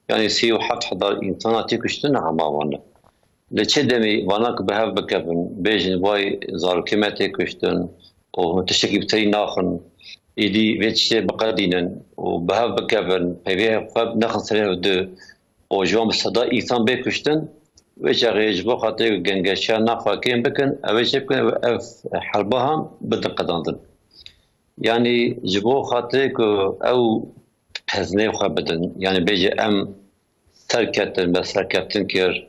Yani sî û heft hezar însana tê kuştin hema wan e. Li çi demî vana ku bi hev bikevin, bêjin vay zarokê me tê kuştin û hûn tiştekî bi tirî naxin, êdî vê tiştê biqedînin û bi hev bikevin, peyvê xwe nexin serê hev du û ji wan bi seda însan bê kuştin, wê çaxê ji bo xatirê ku gengeşiya naxa kêm bikin, ew ê çê bikin, ev herbahan bidin qedandin. Yani ji bo xatirê ku ew pezinê xwe bidin. Yani bêje em serketin, me serkeftin kir,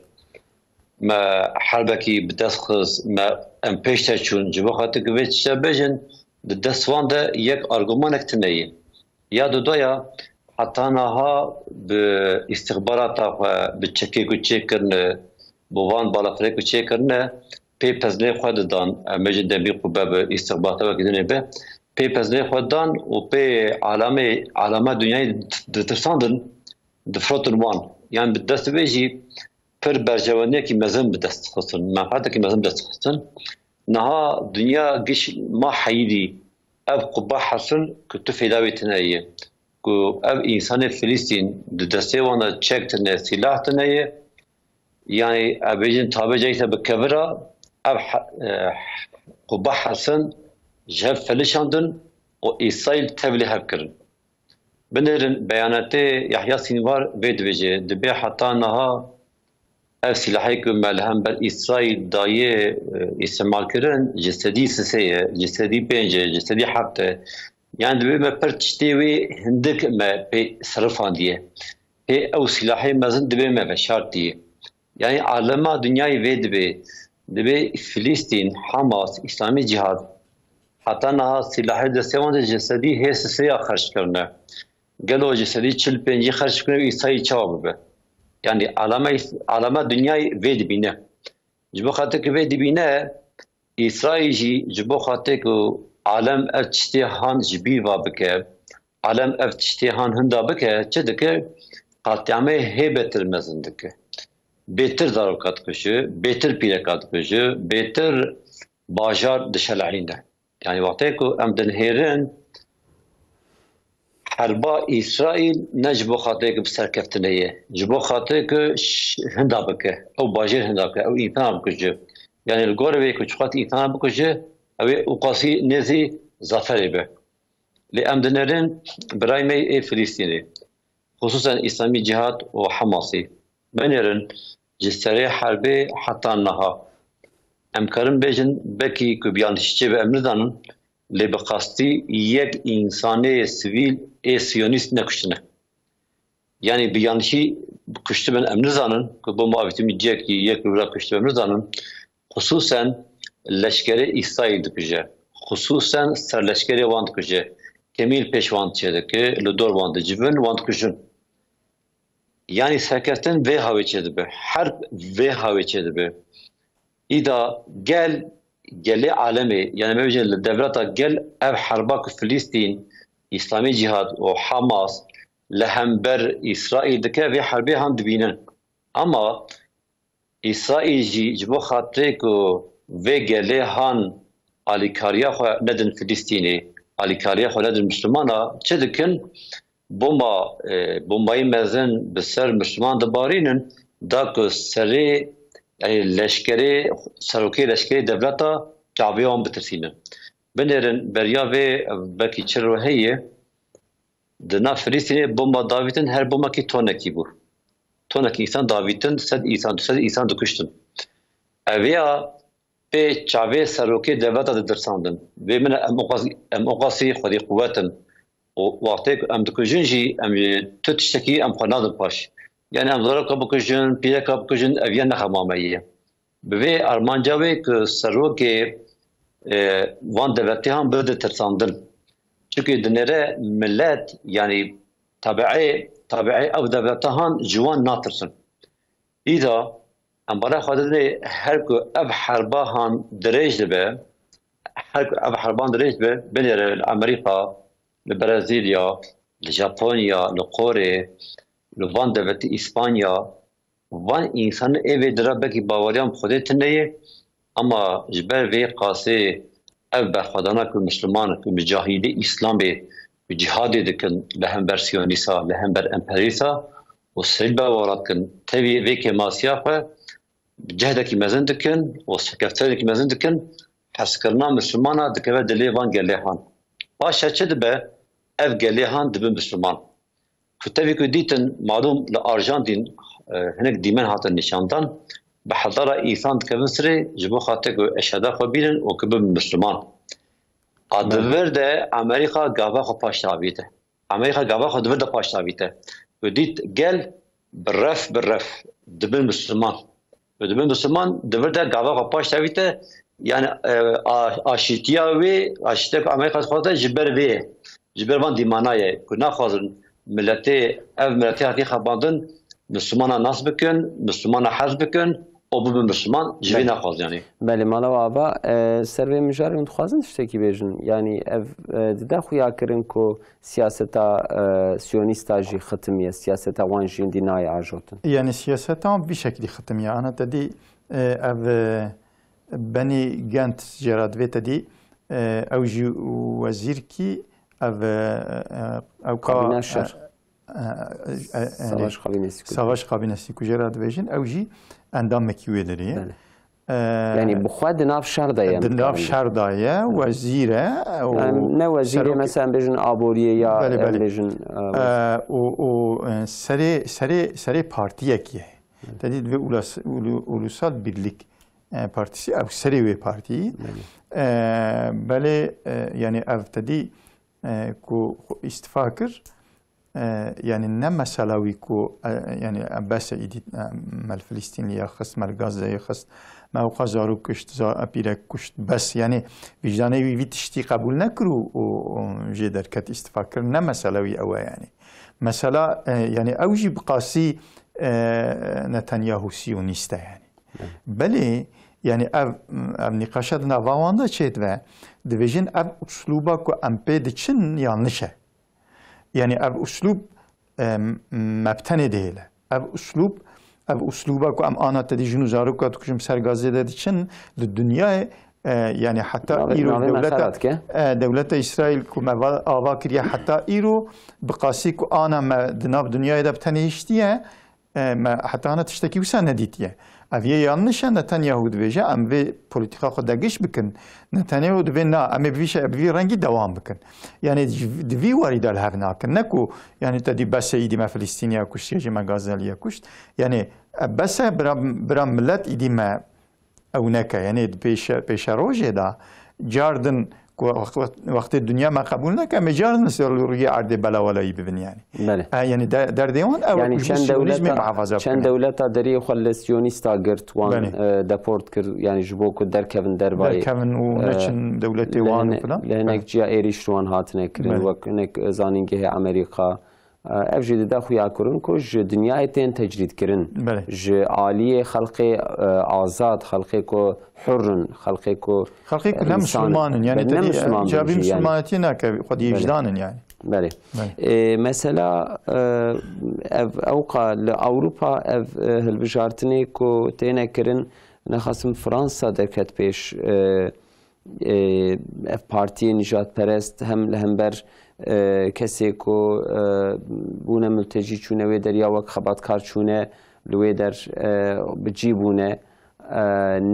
me herbekî bi dest xist, me em pêş de çûn. Ji bo xatir ku vê tişte bêjin, di dest wan de yek argûmanek tune ye. Ya dudoya, heta niha bi îstixbarata xwe, bi çekê ku çêkirine, bi van balafirê ku çêkirine, pê pezinê xwe didan. Em bêjin demî qûbe bi îstixbarata wekî dinê be. Pê pezinê xwe dan û pê alamê, alama dinyayê ditirsandin, difirotin wan. Yan bi dest vê jî pir berjewendiyekî mezin bi dest xistin, menfaatekî mezin bi dest xistin. Niha dinya giş ma heyîdî ev quba hesin ku tu fêda wê tine ye. Ku ev însanê Filistîn di destê wan de çek tine, sîlah tine ye. Yani, ev bêjin tabê cayî te bi kevira, ev he-, e, quba hesin ji hev felişandin û Îsraîl tevlî hev kirin. Binêrin beyanatê Yahya Sînvar vê dibêje, dibê heta niha ev sîlahê ku me li hember Îsraîl dayê, e, îstimal kirin, ji sedî sisê ye, ji sedî pênc e, ji sedî heft e. Yani dibê me pir tiştê wê hindik me pê sirifandiye. Pê ew sîlahê mezin dibê me veşartiye. Yani alema dinyayê vê dibê, dibê Filistîn, Hamas, Îslamî Cihad, heta niha sîlahê destê wan de ji sedî hê sisê ya xerc kirine. Gelo ji sedî çil pêncî xerc bikine û Îsraîl çawa bibe? Yani alema, alema dinyayê vê dibîne. Ji bo xatir ku vê dibîne, Îsraîl jî ji bo xatir ku alem ev tiştê han ji bîr va bike, alem ev tiştê han hinda bike, çi dike? Qatliamê hê betir mezin dike. Bêtir zaroka dikuje, bêtir pîreka dikuje, bêtir bajar dişelehîne. Yani wextê ku em dinihêrin, herba Îsraîl ne ji bo xatirê ku bi serkeftinê ye, ji bo xatirê ku ş-, hinda bike, ew bajêr hinda bike, ew însana bikuje. Yani li gorî wê ku çiqas însana bikuje, ew ê ûqasî nêzî zaferê be. Lê em dinêrin birayê me ê Filistînê, xisûsen Îslamî Cihad û Hamasî. Binêrin ji serê herbê heta niha. Em karin bêjin, belkî ku bi yanlişî çêbe em nizanin, lê bi qastî yek însanê sivîl ê siyonîst nekuştine. Yani bi yanlişî kuştibin em nizanin, ku bomba avêtî min cihekî yek li wira kuştibin em nizanin. Xisûsen leşkerê Îsraîl dikuje. Xisûsen serleşkerê wan dikuje. Kemîn pêş wan çêdike, li dor wan dicivin, wan dikujin. Yani serkeftin vê hawê çêdibe. Herb vê hawê çêdibe. Îda gel gelê alemê, yani me bêjin li devleta gel ev herba ku Filistîn, Îslamî Cîhad û Hamas li hember Îsraîl dike, vê herbê han dibînin. Ama Îsraîl jî ji bo xatirê ku vê gelê han alîkariya xwe nedin Filistînê, alîkariya xwe nedin Mislimana, çi dikin? Bomba, e, bombayî mezin bi ser Misliman dibarînin, da ku serê, yani leşkerê, serokê leşkerê devleta çavê wan bitirsînin. Binêrin beriya vê belkî çil roj heye, di nav Filistînê bomba davîtin, her bombekî tonekî bû. Tonekî însan davîtin, sed însan, du sed însan dikuştin. Ev ya pê çavê serokê devleta ditirsandin. Vê min e, em oqas, em oqasî xwedî quwet in. Û wextê ku em dikujin jî, em ji tu tiştekî em xwe nadin paş. Yani em zaroka bikujin, pîreka bikujin, ev ya ne xema me ye. Bi vê armanca wê ku serokê, e, van devletê han bide tirsandin. Çimkî dinêre milet, yani tabiê, tabiê ev devleta han ji wan natirsin. Îda em bala xwe didinê her ku ev herba han dirêj dibe, her ku ev herban dirêj dibe, binêre li Amerîka, li Brezîlya, li Japonya, li Qorê, li van devletî Îspanya, van însanên ê vê dira belkî baweriyan bi Xwedê tune ye, ama ji ber vê qasê ev berxwedana ku Misliman, ku micahîdê Îslamê, ku cîhadê dikin li hember Siyonîsa, li hember emperyalîsa û serî bawera dikin, tevî vê kêmasiya xwe bi cehdekî mezin dikin û serkeftinekî mezin dikin, hezkirina Mislimana dikeve dilê van gelê han. Paşa çi dibe? Ev gelê han dibin Misliman. Ku tevî ku dîtin, malûm li Arjantîn, e, hinek dîmen hatin nîşandan, bi hezara însan dikevin sirê, ji bo xatir ku eşheda xwe bînin û ku bibin Misliman. A di vir de Amerîka gava xwe paş davîte. Amerîka gava xwe di vir de paş davîte. Ku dît gel bi ref bi ref dibin Misliman. Û dibin Misliman di vir de gava xwe paş davîte, yani, e, a-, aşîtiya wê, aşîtiya ku Amerîka dixwaze ji ber vê ye. Ji ber van dîmana ye ku naxwazin miletê, ev miletê hatiye xebandin, Mislimana nas bikin, Mislimana hez bikin, û bibin Misliman, ji vê Belê. naxwazin yani. Belê, mala we ava, e, ser vê mijarê hûn dixwazin tiştekî bêjin. Yani ev, e, dide xuya kirin ku siyaseta, e, siyonîsta jî xitimiye, siyaseta wan jî hindî nayê ajotin. Yani siyaseta wan bi vî şekilî xitimiye. Ana te dî, e, ev, e, Benny Gantz jê re divê te dî, e, ew jî wezîrkî ev, e, e, ew ka, Kabîna şer. e, e, e, e, Savaş kabînesi ku. Savaş kabînesi ku jê re dibêjin, ew jî endamekî wê derê ye. Belê. E, Yani bi xwe di nav şer de ye, em Di nav dikarin şer de ye, Hı. wezîr e, û Yani ne wezîrê, serokê mesela em bêjin aboriyê ya Belê, em belê. bêjin, e, E, û, û, e, serê, serê, serê partiyekî ye. Belê. Te dî divê Ulas-, Ulu-, Ulusal Birlik, e, Partisi, ev serê wê partiyî. Belê. E, belê, e, yani ev te dî, e, ku xwe îstifa kir, e, yani ne mesela wî ku, e, yani bes e îdî, e, me li Filistînê ya xist, me li Gazeyê xist, me ewqa zarok kuşt, za-, pîrek kuşt, bes, yani vîcdanê wî vî tiştî qebûl nekir û, û, û jê derket, îstifa kir. Ne mesela wî ew e yani. Mesela, e, yani ew jî bi qasî, e, Netanyahu siyonîst e yani. Evet. Belê, yani ev, ev nîqaşa di nava wan de çêdibe, dibêjin ev uslûba ku em pê diçin yanlış e. Yani ev uslûb, e, me bi tenê dihêle. Ev uslûb, ev uslûba ku em ana te dî jin û zaroka dikujin, bi ser gazê de diçin, li dinyayê, e, yani heta Navê, îro navê me dewleta, xera dike. e, dewleta Îsraîl ku me va-, ava kiriye heta îro, bi qasî ku ana me di nav dinyayê de bi tenê hiştiye, e, me heta ana tiştekî wisa nedîtiye. Ev yê yanlış e, Netanyahu dibêje, em vê polîtîka xwe degiş bikin. Netanyahu dibê na, em ê bi vî şe-, bi vî rengî dewam bikin. Yani ji, di vî warî de li hev nakin. Ne ku, yani te dî bes e, îdî me Filistîniya kuştiye jî, me Gazeliya kuşt. Yani, e, bes e, bira, bira milet îdî me ew neke. Yani di pêşe, pêşerojê de car din ku wext-, wext-, wextê dinya me qebûl neke, em ê car din ser rûyê erdê belaweleyî bibin yani. Belê. E, yani de-, derdê wan ew e Yani ku ji çend siyonîzmê dewleta, muhafaza çend bikin. dewleta deriyê xwe li siyonîsta girt, wan, Belê. e, deport kir, yani ji bo ku derkevin dervayê. Derkevin û E, neçin dewletê li wan û hine-, filan. Li hinek Belê. ciya êrîş ji wan hatine kirin, Belê. wek hinek zanîngehê Amerîka, E, ev jî dide xuyakirin ku ji dinyayê tên tecrîdkirin. Belê. Ji aliyê xelkê, e, azad, xelkê ku hur in, xelkê ku, Xelkê ku e, ne insan in. Misilman in, yani Be, ne tedî, Misilman cevabî bin jî, yani. Misilmanetiyê nake, xwedî Belê. Vicdan in yani. Belê. Belê. E, mesela, e, ev ewqa li Ewropa ev, e, hilbijartinê ku têne kirin, nexasim Fransa derket pêş, e, e, ev partiyê nijadperest hem li hember, e, kesê ku, e, bûne miltecî çûne wê derya wek xebatkar çûne li wê der, e, bi cî bûne, e,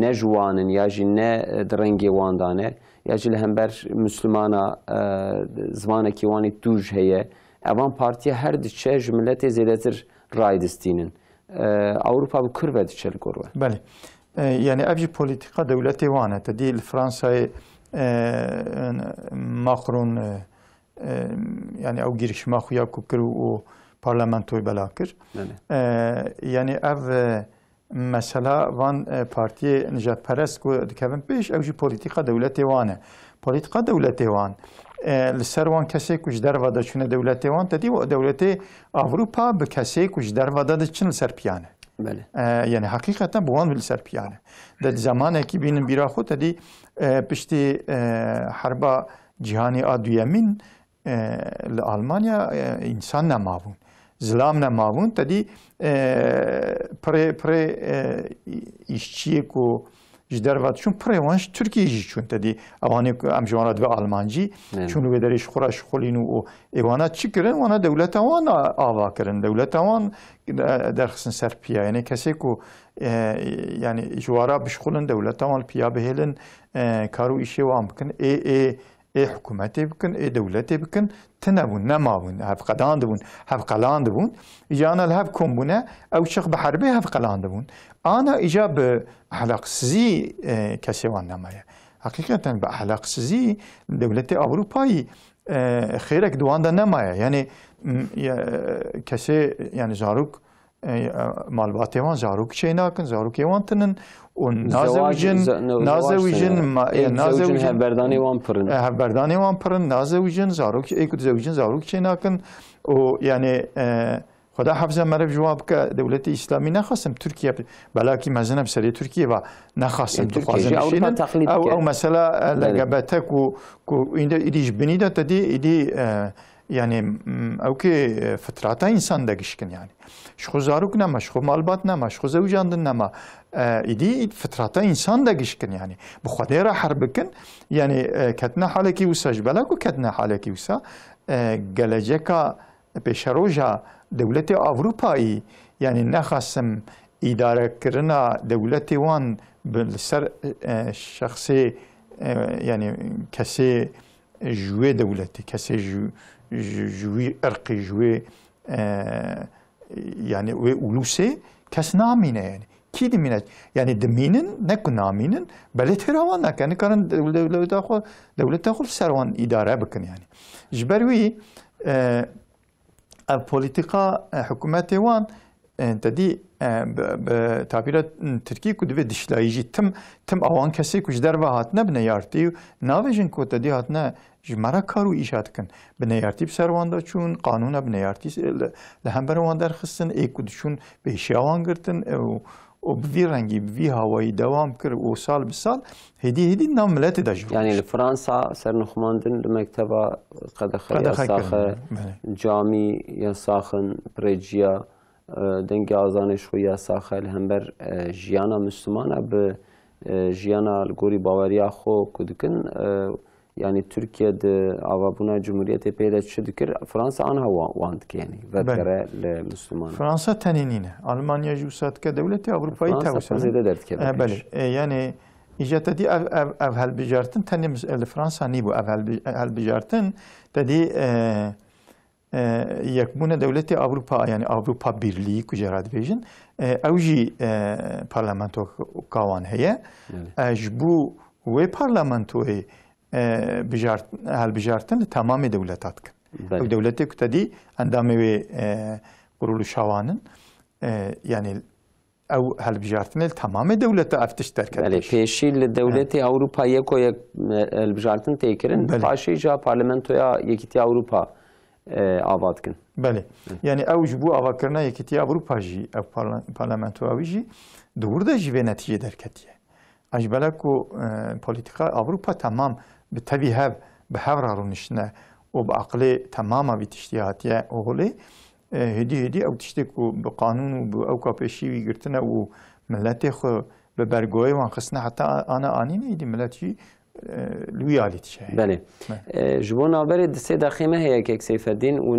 ne ji wan in ya jî ne di rengê wan de ne ya jî li hember Mislimana, e, zimanekî wan î tûj heye. Evan partiye her diçe ji miletê zêdetir ray distînin. E, Ewropa bi kur ve diçe li gor we. Belê. E, yani ev jî polîtîka dewletê wan e. Te dî li Fransayê, e, Macron, e, e, yani ew girişima xwe ya ku kir û parlamentoyê bela kir. Belê. E, yani ev, e, mesela van, e, partiyê nijadperest ku dikevin pêş, ew jî polîtîka dewletê wan e. Polîtîka dewletê wan, e, li ser wan kesê ku ji derve de çûne dewletê wan, te dî dewletê Ewropa bi kesê ku ji derve de diçin li ser piya ne. Belê. E, yani heqîqeten bi wan li ser piya ne. De di zemanekî bînin bîra xwe te dî, e, piştî, e, herba cîhanê a duyemîn, e, li Almanya, e, însan nemabûn. Zilam nemabûn, te dî, e, pirê, pirê, e, îşçiyê ku ji derve diçûn, pirê wan ji Tirkiyê jî çûn, te dî ewanê ku em ji wan re dibe Almancî, Evet. çûn li wê derê ji xwe re şixulîn û, û ê wana çi kirin? Wana dewleta wan a-, ava kirin. Dewleta wan de-, derxistin ser piya. Yani kesê ku, e, yani ji wan re bişixulin, dewleta wan li piya bihêlin, e, kar û îşê wan bikin. Ê, ê, ê hikûmetê bikin, ê dewletê bikin, tune bûn, nemabûn, hevqelandibûn, hevqelandibûn. Îca ana li hev kom bûne, ew çiq bi herbê hevqelandibûn. Ana îca bi ehlaqsizî, e, kesê wan nemaye. Heqîqeten bi ehlaqsizî dewletê Ewropayî, e, xêrek di wan de nemaye. Yani, m, ya, kesê, yani zarok, e, malbatê wan zarok çê nakin, zarokê wan tinin û Zewaj, nazewicin, ze-, ne, zewaj nazewicin, sene. ma-, Ê, e, zewicin nazewicin, hevberdanê wan pir in. e, hevberdanê wan pir in, nazewicin, zarok, ê ku dizewicin zarok çê nakin û yani, e, Xweda hefze meriv ji wan bike, dewletê Îslamî nexasim Tirkiye, belakî mezin e bi serê Tirkiye ve nexasim Ê, Tirkiye dixwazin jî Ewropa bişînin. teqlîd Ew, dike. ew mesela, e, Belê. L G B T ku, ku îde, îdî ji binî de te dî, îdî, e, yani, m, ew kê, e, fitrata însan de gişkin yani. Ji xwe zarok nema, ji xwe malbat nema, ji xwe zewicandin nema. E, îdî fitrata însan de gişkin yani. Bi Xwedê re her bikin, yani, e, ketine halekî wisa ji bela ku ketine halekî wisa, e, geleceka pêşeroja dewletê Ewropayî, yani nexasim îdarekirina dewletê wan bi, li ser, e, şexsê, e, yani kesê ji wê dewletê, kesê ji, ji, ji wî irqî, ji wê, e, yani wê ulusê kes namîne yani. Kî dimîne? Yani dimînin, ne ku namînin, belê têra wan nake. Nikarin dew-, dew-, dewleta xwe, dewleta xwe li ser wan îdare bikin yani. Ji ber wî, e, ev polîtîka, e, hikûmetê wan, e, te dî, e, bi, bi tabîra tirkî ku divê dişlayî jî tim, tim awan kesê ku ji derve hatine bineyartî û navêjin ku te dî hatine ji me re kar û îşa dikin. Bineyartî bi ser wan de çûn, qanûna bineyartî li, li hember wan derxistin, ê ku diçûn pêşiya wan girtin, e, û, û bi vî rengî, bi vî hawayî dewam kir û sal bi sal hêdî hêdî nav miletê de jî Yani rûnişt. li Fransa sernixumandin li mekteba qedexe Qedexe yasaxe, kirin, belê. camî yasaxin, pirêciya, e, dengê azanê ji xwe yasaxe li hember, e, jiyana Mislimana bi, e, jiyana li gorî baweriya xwe ku dikin, e, yani Tirkiye di avabûna cumhuriyetê pê de çi dikir, Fransa anha wa-, wan dike yani, Belê. vekere li Mislimana. Fransa tenê nîne. Almanya jî wisa dike, dewletê Ewropayî Fransa tewse pir ne? zêde derdikeve E, pêş. belê. E, yani, îca te dî ev, ev, ev helbijartin tenê mis-, li Fransa nîbû. Ev helbi-, helbijartin te dî, e, e, yekbûna dewletê Ewropa, yani Ewropa Birlîgî ku jê re dibêjin, e, ew jî, e, parlamentoka wan heye. Belê. E, ji bo wê parlamentoyê, e, bijart-, helbijartin li temamê dewleta dikin. Belê. Ew dewletê ku te dî endamê wê, e, kuruluşa wan in, e, yani ew helbijartinê li temamê dewleta ev tişt derket Belê, pêş. pêşî li dewletê Ewropa yeko yek, e, hilbijartin tê kirin, Belê. paşê jî parlamentoya Yekîtiya Ewropa, e, ava dikin. Belê. Yani ew ji bo avakirina Yekîtiya Ewropa jî, ev parla-, parlamentoya wî jî di wir de jî vê netîcê derketiye. A ji bela ku, e, polîtîka Ewropa temam bi tevî hev, bi hev re rûniştine û bi aqilê temama vî tiştî hatiye holê, e, hêdî hêdî ew tiştê ku bi qanûn û bi ewka pêşî wî girtine û miletê xwe bi bergoyê wan xistine heta ana anînê, êdî milet jî, e, li wî alî dişe. Belê. Belê. E, ji bo navberê di sê deqê me heye kek Seyfeddîn û,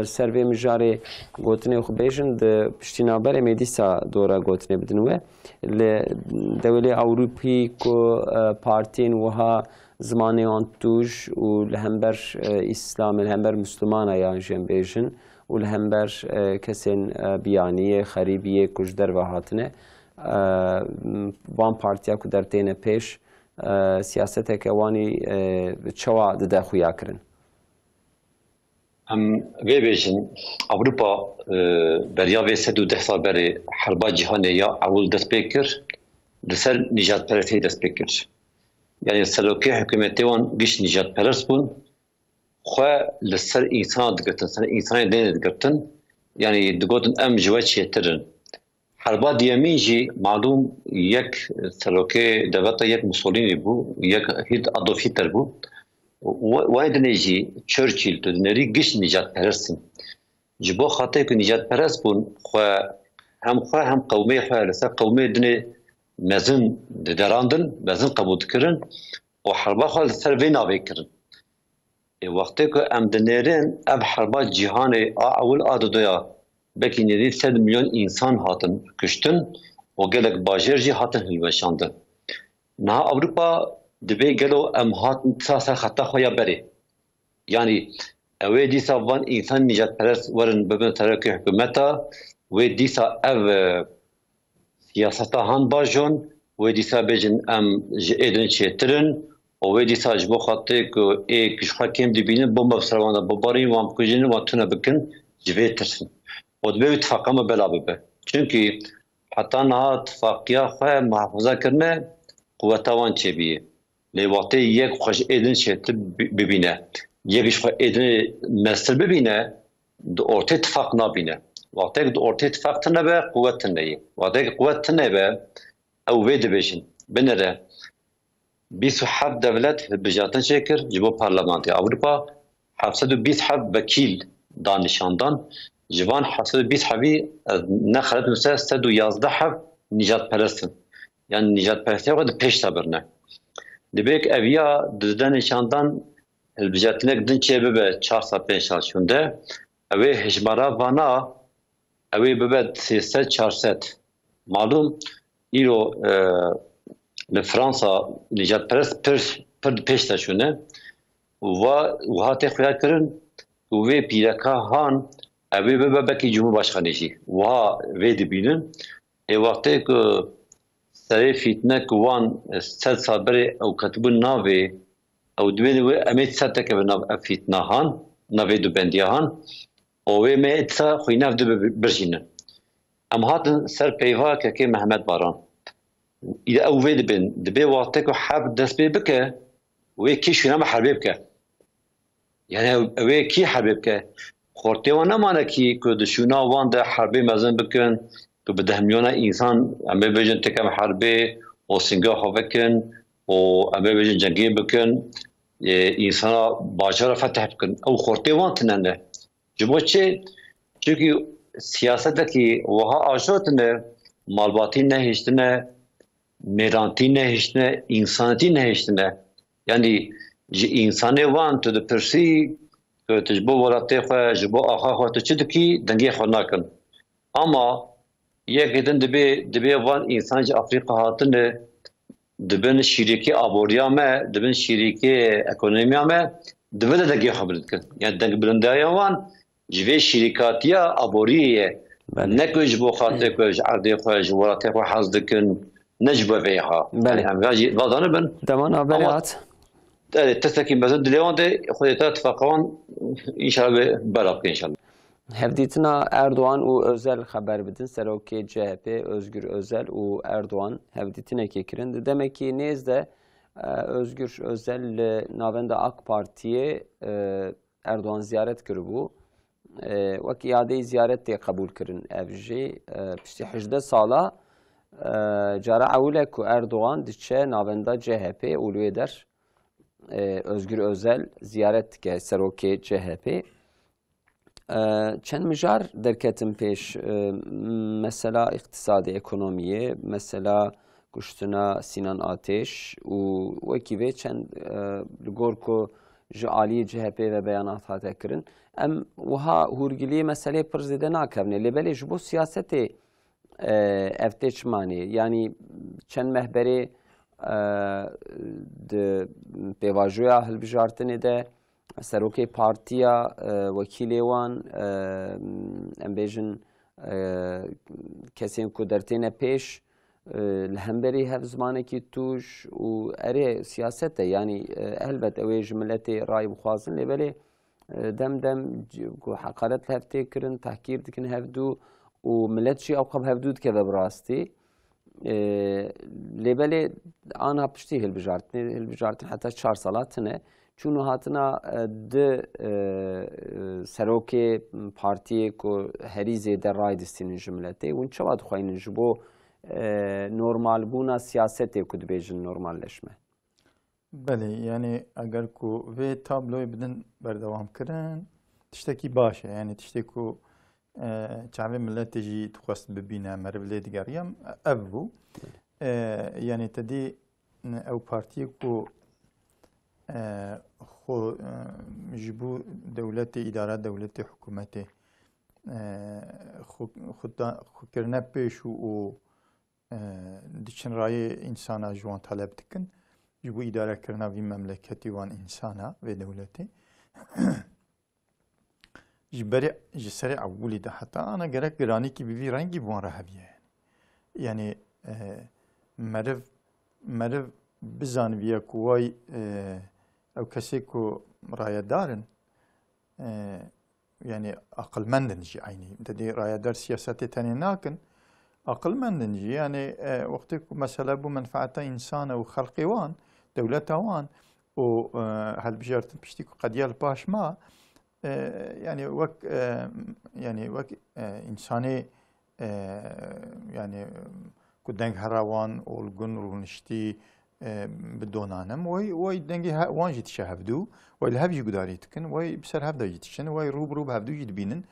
e, ser vê mijarê gotinê xwe bêjin, di piştî navberê me dîsa dora gotinê bidin we. Li dewlê Ewropî ku, e, partiyên wiha zimanê wan tûj û li hember, e, Îslamê, li hember Mislimana yan jî em bêjin û li hember, e, kesên, e, biyaniyê, xerîbiyê ku ji derve hatine, e, van partiya ku dertêne pêş, e, siyaseteke wanî, e, çawa dide xuyakirin? Em vê bêjin, Ewropa, e, beriya vê sed û deh sal berê herba cîhanê ya ewil dest pê kir, li ser nîjadperestiyê dest pê kir. Yani serokê hikûmetê wan giş nîjadperest bûn, xwe li ser însanan digirtin, ser însanê dinê digirtin. Yani digotin, em ji we çêtir in. Herba diyemîn jî malûm yek serokê devleta yek Mussolini bû, yek Hit-, Adolf Hitler bû. Û we-, wê dinê jî Churchill, tu dinêrî giş nîjadperest in. Ji bo xatirê ku nîjadperest bûn, xwe hem xwe hem qewmê xwe li ser qewmê dinê mezin diderandin, mezin qebûl dikirin û herba xwe li ser vê navê kirin. Ê, wextê ku em dinêrin, ev herba cîhanê a ewil a dudoya, belkî nêzî sed milyon însan hatin kuştin û gelek bajêr jî hatin hilweşandin. Niha Ewropa dibê gelo em hatin dîsa ser xeta xwe ya berê. Yanî ew ê dîsa van însan nîjadperest werin bibin serokê hikûmeta, wê dîsa ev, e, siyaseta han bajon, wê dîsa bêjin em ji êdin çêtir in û wê dîsa ji bo xatirê ku ê ji xwe kêm dibînin, bombe bi ser wan de bibarîn, wan bikujin, wan tune bikin, ji vê tirsin. Û divê wî tifaqa me bela bibe. Çunkî heta niha tifaqiya xwe muhafaza kirine, quweta wan çêbûye. Lê wextê yek xwe ji êdin çêtir bi-, bibîne, yek ji xwe êdinê mestir bibîne, di ortê tifaq nabîne. Wextek di ortê tifaq tune be, quwet tune ye. Wextek quwet tune be, ew vê dibêjin. Binêre, bîst û heft dewlet hilbijartin çêkir ji bo Parlamentê Ewropa, heft sed û bîst heb wekîl da nîşandan. Ji van heft sed û bîst hebî, ez ne xelet bim, sed û yazdeh heb nîjadperest in. Yani nîjadperestiya xwe di pêş de birine. Dibê ku eviya dide nîşandan hilbijartinek din çê bibe çar sal, pênc sal şûnde, ew ê hejmara vana, ew ê bibe sê sed, çar sed. Malûm, îro, e, li Fransa nîjadperest pir, pir di pêş de çûne. Û va, wiha tê xuya kirin ku vê pîreka han ew ê bibe belkî cumhurbaşkanê jî. Wiha vê dibînin. Ê wextê ku serê fîtne ku wan sed sal berê ew ketibûn navê, ew dibên wê em ê dîsa tekevin nav ev fîtna han, nav vê dubendiya han, û wê me dîsa xwîna ev dibe birjînin. Em hatin ser peyva kekê Mehmet Baran. Î ew vê dibên, dibê wextê ku herb dest pê bike, wê kî şûna me herbê bike. Yani ew, ew ê kî herbê bike? Xortê wan nemane kî ku di şûna wan de herbê mezin bikin, ku bi deh milyona însan, em ê bêjin, têkevin herbê û singa xwe vekin û em ê bêjin cengê bikin, ê, însana bajara fetih bikin. Ew xortê wan tune ne. Ji bo çi? Çunkî siyasetekî wiha ajotine, malbatî nehiştine, mêrantî nehiştine, însanetî nehiştine. Yanî ji însanê wan tu dipirsî ku tu ji bo welatê xwe, ji bo axa xwe tu çi dikî, dengê xwe nakin. Ama yekê din dibê, dibê van însan ji Afrîka hatine, dibin şîrîkê aboriya me, dibin şîrîkê ekonomiya me, divê de dengê xwe bilind kin. Yani dengbirindariya wan ji vê şîrîkatiya aboriyê ye. Belê. Ne ku ji bo xatirê ku ji erdê xwe, ji welatê xwe hez dikin, ne ji bo vê ha. Belê. Yani em vajî va zanibin. Dema navberê Ama hat. Erê, testekî mezin dilê wan de Xwedê te tifaqa wan înşallah bê bela bike înşallah. Hevdîtina Erdogan û Özel xeber bidin, serokê C H P Özgür Özel û Erdogan hevdîtinekê kirin. Di demekî nêz de, e, Özgür Özel li navenda AK Partiyê, e, Erdogan ziyaret kiribû. E, wek îadeyî ziyaretê qebûl kirin ev jî. E, piştî hejdeh sala, e, cara ewil e ku Erdogan diçe navenda C H P û li wê der, e, Özgür Özel ziyaret dike serokê C H P. E, çend mijar derketin pêş, e, mesela îqtisadê, ekonomiyê, mesela kuştina Sinan Ateş û wekî vê çend, e, li gor ku ji aliyê C H P ve beyanat hate kirin. Em wiha hûrgiliyê meseleyê pir zêde nakevine. Lê belê ji bo siyasetê, e, ev tê çima nê? Yanî çend meh berê, e, di pêvajoya hilbijartinê de serokê partiya, e, wekîlê wan, e, em bêjin, e, kesên ku dertêne pêş, e, li hemberî hev zimanekî tûj û erê siyaset e. Yanî, e, helbet ew ê ji miletê rayî bixwazin, lê belê, e, dem dem c-, ku heqaret li hev tê kirin, tehkîr dikin hevdû û milet jî ewqas bi hevdû dikeve bi rastî. E, lê belê ana piştî hilbijartinê, hilbijartin heta çar sala tine. Çûn û hatina, e, di, e, serokê partiyê ku herî zêde ray distînin ji miletê, hûn çawa dixweynin ji bo, e, normalbûna siyasetê ku dibêjin normalleşme? Belê, yanî eger ku vê tabloyê bidin berdewam kirin, tiştekî baş e. Yanî tiştê ku, e, çavê miletê jî dixwest bibîne, meriv lê digeriya, ev bû. E, yanî te dî, ew partiyê ku, e, xwe, e, ji bo dewletê, îdara dewletê, hikûmetê, e, xwe, xwe da-, xwe kirine pêş û, û, e, diçin rayê însana ji wan taleb dikin, ji bo îdarekirina vî memleketî wan însana, vê dewletê. Ji berê, ji serê ewilî de heta ana gerek giranîkî bi vî rengî bi wan re hebiye. Yanî, e, meriv, meriv bizanibiye ku way, e, ew kesê ku rayedar in, e, yanî aqilmend in jî eynî. Te dî rayedar siyasetê tenê nakin, aqilmend in jî. Yanî, e, wextê ku mesele bû menfaeta însan û xelqê wan, dewleta wan û, e, hilbijartin piştî ku qediya li paş ma, e, yanî wek, e, yanî wek, e, însanê, e, yanî ku deng here wan û li gun rûniştî, e, bi donanim. Wey, wey dengê he-, wan jî dişe hevdû, wey li hev jî gudarî dikin, wey bi ser hev de jî diçin, wey rû bi rû bi hevdû jî dibînin.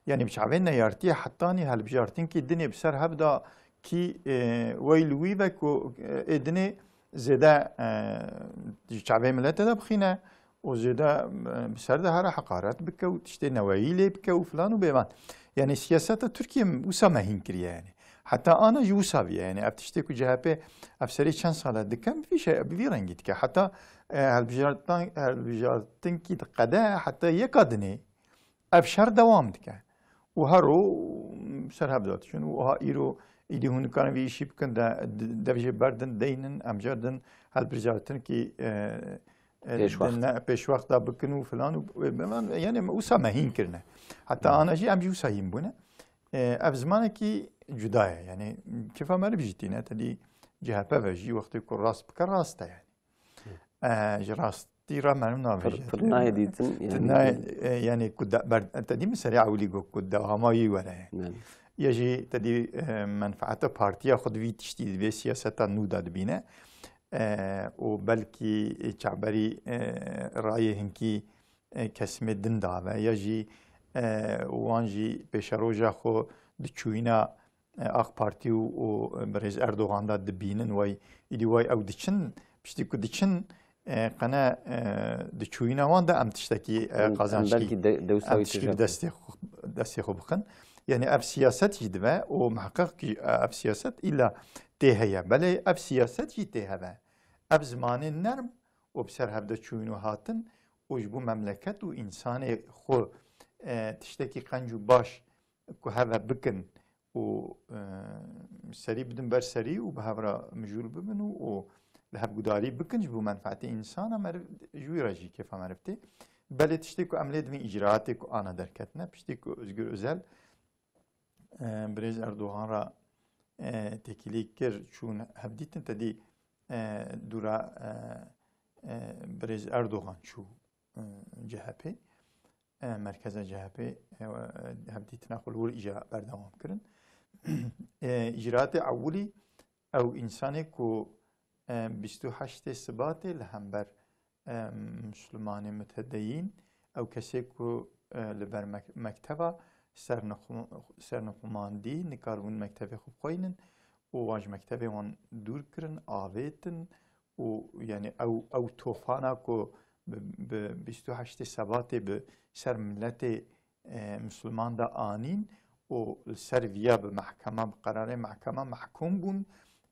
Yanî bi çavê neyartiyê hetanî hilbijartinkî dinê bi ser hev de kî, e, wey li wî ve ku, e, ê dinê zêde, e, ji çavê milete de bixîne û zêde, e, bi ser de here heqaret bike û tiştê neweyî lê bike û filan û bêvan. Yanî siyaseta Tirkiye wisa mehîn kiriye yanî. Heta ana jî wisa bûye. Yanî ev tiştê ku C H P ev serî çend sal e dikin, bi vî şey, bi vî rengî dike. Heta, e, hilbijartin-, hilbijartinkî diqede, heta yeka dinê ev şer dewam dike. Û her ro ser hev de diçin. Û ha îro, îdî hûn dikarin vî îşî bikin, de, de, dev jê berdin, deynin, em car din hilbijartinkî, e, e, Pêşwext. ne, pêşwext da bikin û filan û wê biman, yanî wisa me hîn kirine. Heta Hmm. ana jî em jî wisa hîn bûne. E, ev zimanekî cuda ye. Yanî kêfa meriv jî tîne. Te dî C H P ve jî wextê ku rast bike, rast e yanî. E, ji rastî re meriv navêje. Pir, pir nayê dîtin, yanî Nayê, dîtin. e, yanî ku de, ber, te dî min serê ewilî got ku dewama wî were. Belê. Ya jî te dî, e, menfaeta partiya xwe di vî tiştî, di vê siyaseta nû de dibîne. E, û belkî çavberî, e, rayê hinkî, e, kesimê din dave ya jî, e, wan jî pêşeroja xwe di çûyîna, e, AK Partî û, û birêz Erdogan de dibînin, way, îdî way ew diçin, piştî ku diçin, e, qene, e, di çûyîna wan de em tiştekî, e, Em, em qazancî, belkî de-, dewsa em wî tişkî tije bi xwe. destê xwe, destê xwe bixin. Yanî ev siyaset jî dibe û miheqeq jî, e, ev siyaset îlla tê heye. Belê ev siyaset jî tê heve. Ev zimanên nerm û bi ser hevde çûyîn û hatin û ji bo memleket û însanê xwe, e, tiştekî qenc û baş ku heve bikin û, e, serî bidin ber serî û bi hev re mijûl bibin û, û li hev gudarî bikin ji bo menfaetê însana meriv, ji wî re jî kêfa meriv tê. Belê tiştê ku em lê divîn îcraatê ku ana derketine, piştê ku Özgür Özel, e, birêz Erdogan re, e, têkilî kir, çûn hev dîtin, te dî, e, dûra, e, e, birêz Erdogan çû, e, C H P. e, merkeza C H P, e, hevdîtina xwe li wir îja berdewam kirin. E, îcraatê ewilî ew însanê ku, e, bîst û heştê Sibatê li hember, e, Mislimanê mutedeyîn, ew kesê ku, e, li ber mek-, mekteva sernixu-, sernixumandî nikaribûn mektevê xwe bixweynin û wan ji mektevê wan dûr kirin, avêtin û, yanî, ew, ew tofana ku bi, bi bîst û heştê Sebatê bi ser miletê, e, Misliman de anîn û li ser viya bi mehkema, bi qerarê mehkema mehkûm bûn,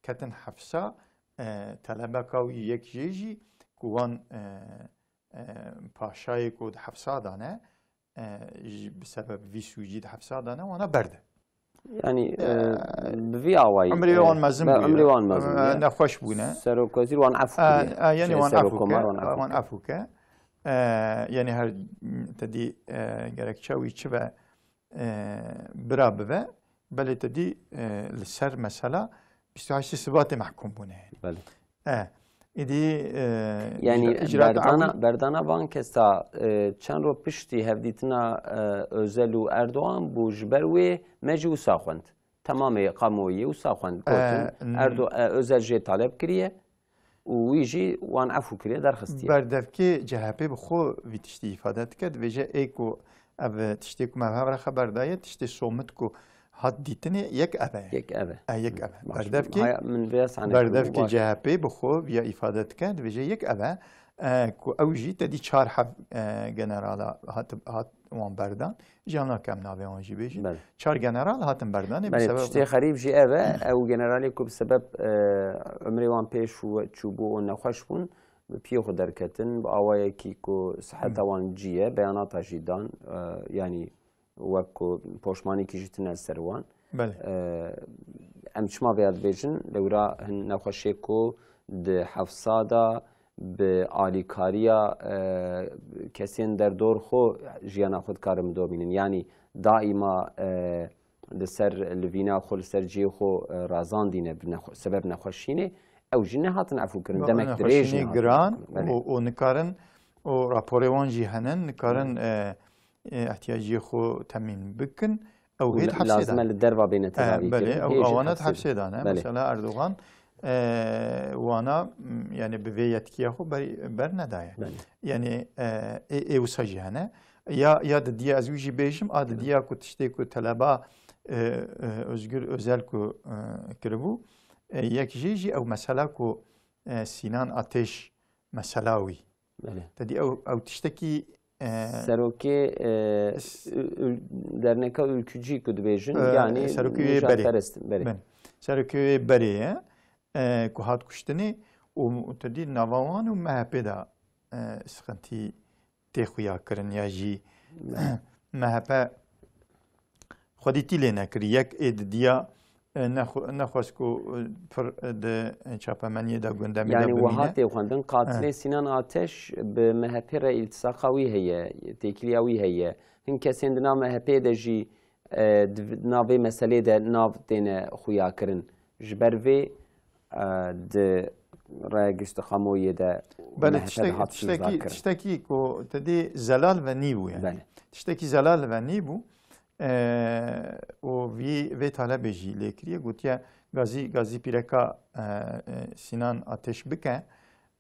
ketin hepsa, e, telebeka wî yek jê jî ku wan, e, e, paşayê ku di hepsa de ne, e, ji, bi sebeb vî sûcî di hepsa de ne, wana berde. Yanî, e, bi vî awayî, Umrê e, wan mezin be- bûye. Umrê wan mezin E, bûye. Nexweş bûne. Serokvezîr wan efû E, kiriye. e, yanî Şey, wan efû Serokkomar ke, wan efû wan kiriye. efû ke. E, yanî her te dî, e, gerekçe wî çi be, e, bira bibe, belê te dî, e, li ser mesela bîst û heştê Sibatê mehkûm bûne. Belê. E, îdî, e, Yanî îcra-, îcraat berdana, ewil- berdana van kes ta, e, çend roj piştî hevdîtina, e, Özel û Erdogan bû, ji ber wê me jî wisa xwend. Temamê kamuoyê wisa xwend. Gotin, E, n- Erdo-, e, Özel jê taleb kiriye û wî jî wan efû kiriye, derxistiye. Berdevkê C H P bi xwe vî tiştî îfade dike, dibêje ê ku ev tiştê ku me hev re xeber daye, tiştê somit ku hat dîtinê yek ev e. Yek ev e. E, yek ev e. Baş. Berdevkê, Haya min vêya sahne berdevkê baş. C H P bi xwe viya îfade dike, dibêje yek ev e, e, ku ew jî te dî çar heb, e, generala hat, hat wan berdan. Jiyan nake em navê wan jî bêjin. Belê. Çar general hatin berdanê, bi Belê, sebeb tiştê xerîb jî ev e, ew generalê ku bi sebeb, e, umrê wan pêş û çûbû û nexweş bûn, bi piyê xwe derketin, bi awayekî ku siheta wan cî ye, beyanata jî dan, e, yanî wek ku poşmanîkî jî tine li ser wan. Belê. E, em çima vêya dibêjin? Lewra hin nexweşê ku di hefsa de bi alîkariya, e, kesên derdor xwe jiyana xwe dikarin bidomînin. Yanî daîma, e, li ser livîna xwe, li ser cihê xwe, e, razandîne bi nexwe-, sebeb nexweşînê, ew jî nehatin efûkirin. Demek dirêj Nexweşînê nehatin giran efûkirin. Belê. û, û nikarin û raporê wan jî henin, nikarin, e, e, ihtiyaciyê xwe temîn bikin. Ew Û hê di la-, hepsê lazim e de. li derva bêne E, tedavî belê, kirin. ew Hê jî awana di hepsê de. Hepsê de ne. Belê. Mesela Erdogan, e, wana, m, yani bi vê yetkiya xwe ber, ber nedaye. Belê. Yani, e, ê, ê wisa jî hene. Ya, ya didiya ez wî jî bêjim, a didiya ku tiştê ku teleba, e, e, Özgür Özel ku, e, kiribû, e, yek jê jî ew mesela ku, e, Sinan Ateş mesela wî. Belê. Te dî ew, ew tiştekî, e, Serokê, e, s- ül-, ül-, derneka ülkücî ku dibêjin, E, yani serokê wê berê. nijadperest in, berê. Bin. Serokê wê berê ye, e, ku hat kuştinê û te dî nava wan û M H P de, e, sıkıntı tê xuya kirin ya jî M H P xwedîtî lê nekir. Yek ê didiya, e, nexwe-, nexwest ku, e, pir, e, di çapemeniyê de gundemê de Yani wiha bimîne. tê xwendin, qatilê Sinan Ateş bi M H P re îltisaqa wî heye, têkiliya wî heye. Hin kesên di nav M H P de jî, e, di v-, nav vê meselê de nav têne xuya kirin. Ji ber vê, e, di raya giştî kamuoyê de Belê, M H P tiştekî, dihat tiştekî, şûzdar kirin. Tiştekî ku te dî zelal ve nîbû yani. Belê. Tiştekî zelal ve nîbû. E, û vî, vê talebê jî lê kiriye, gotiye, Gazî, Gazî pîreka, e, e, Sinan Ateş bike,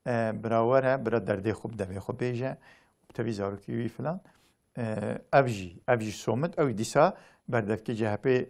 e, bira were, bira derdê xwe bi devê xwe bêje, bi tevî zarokî wî filan. E, ev jî, ev jî somit, ew dîsa berdevkê C H P, e,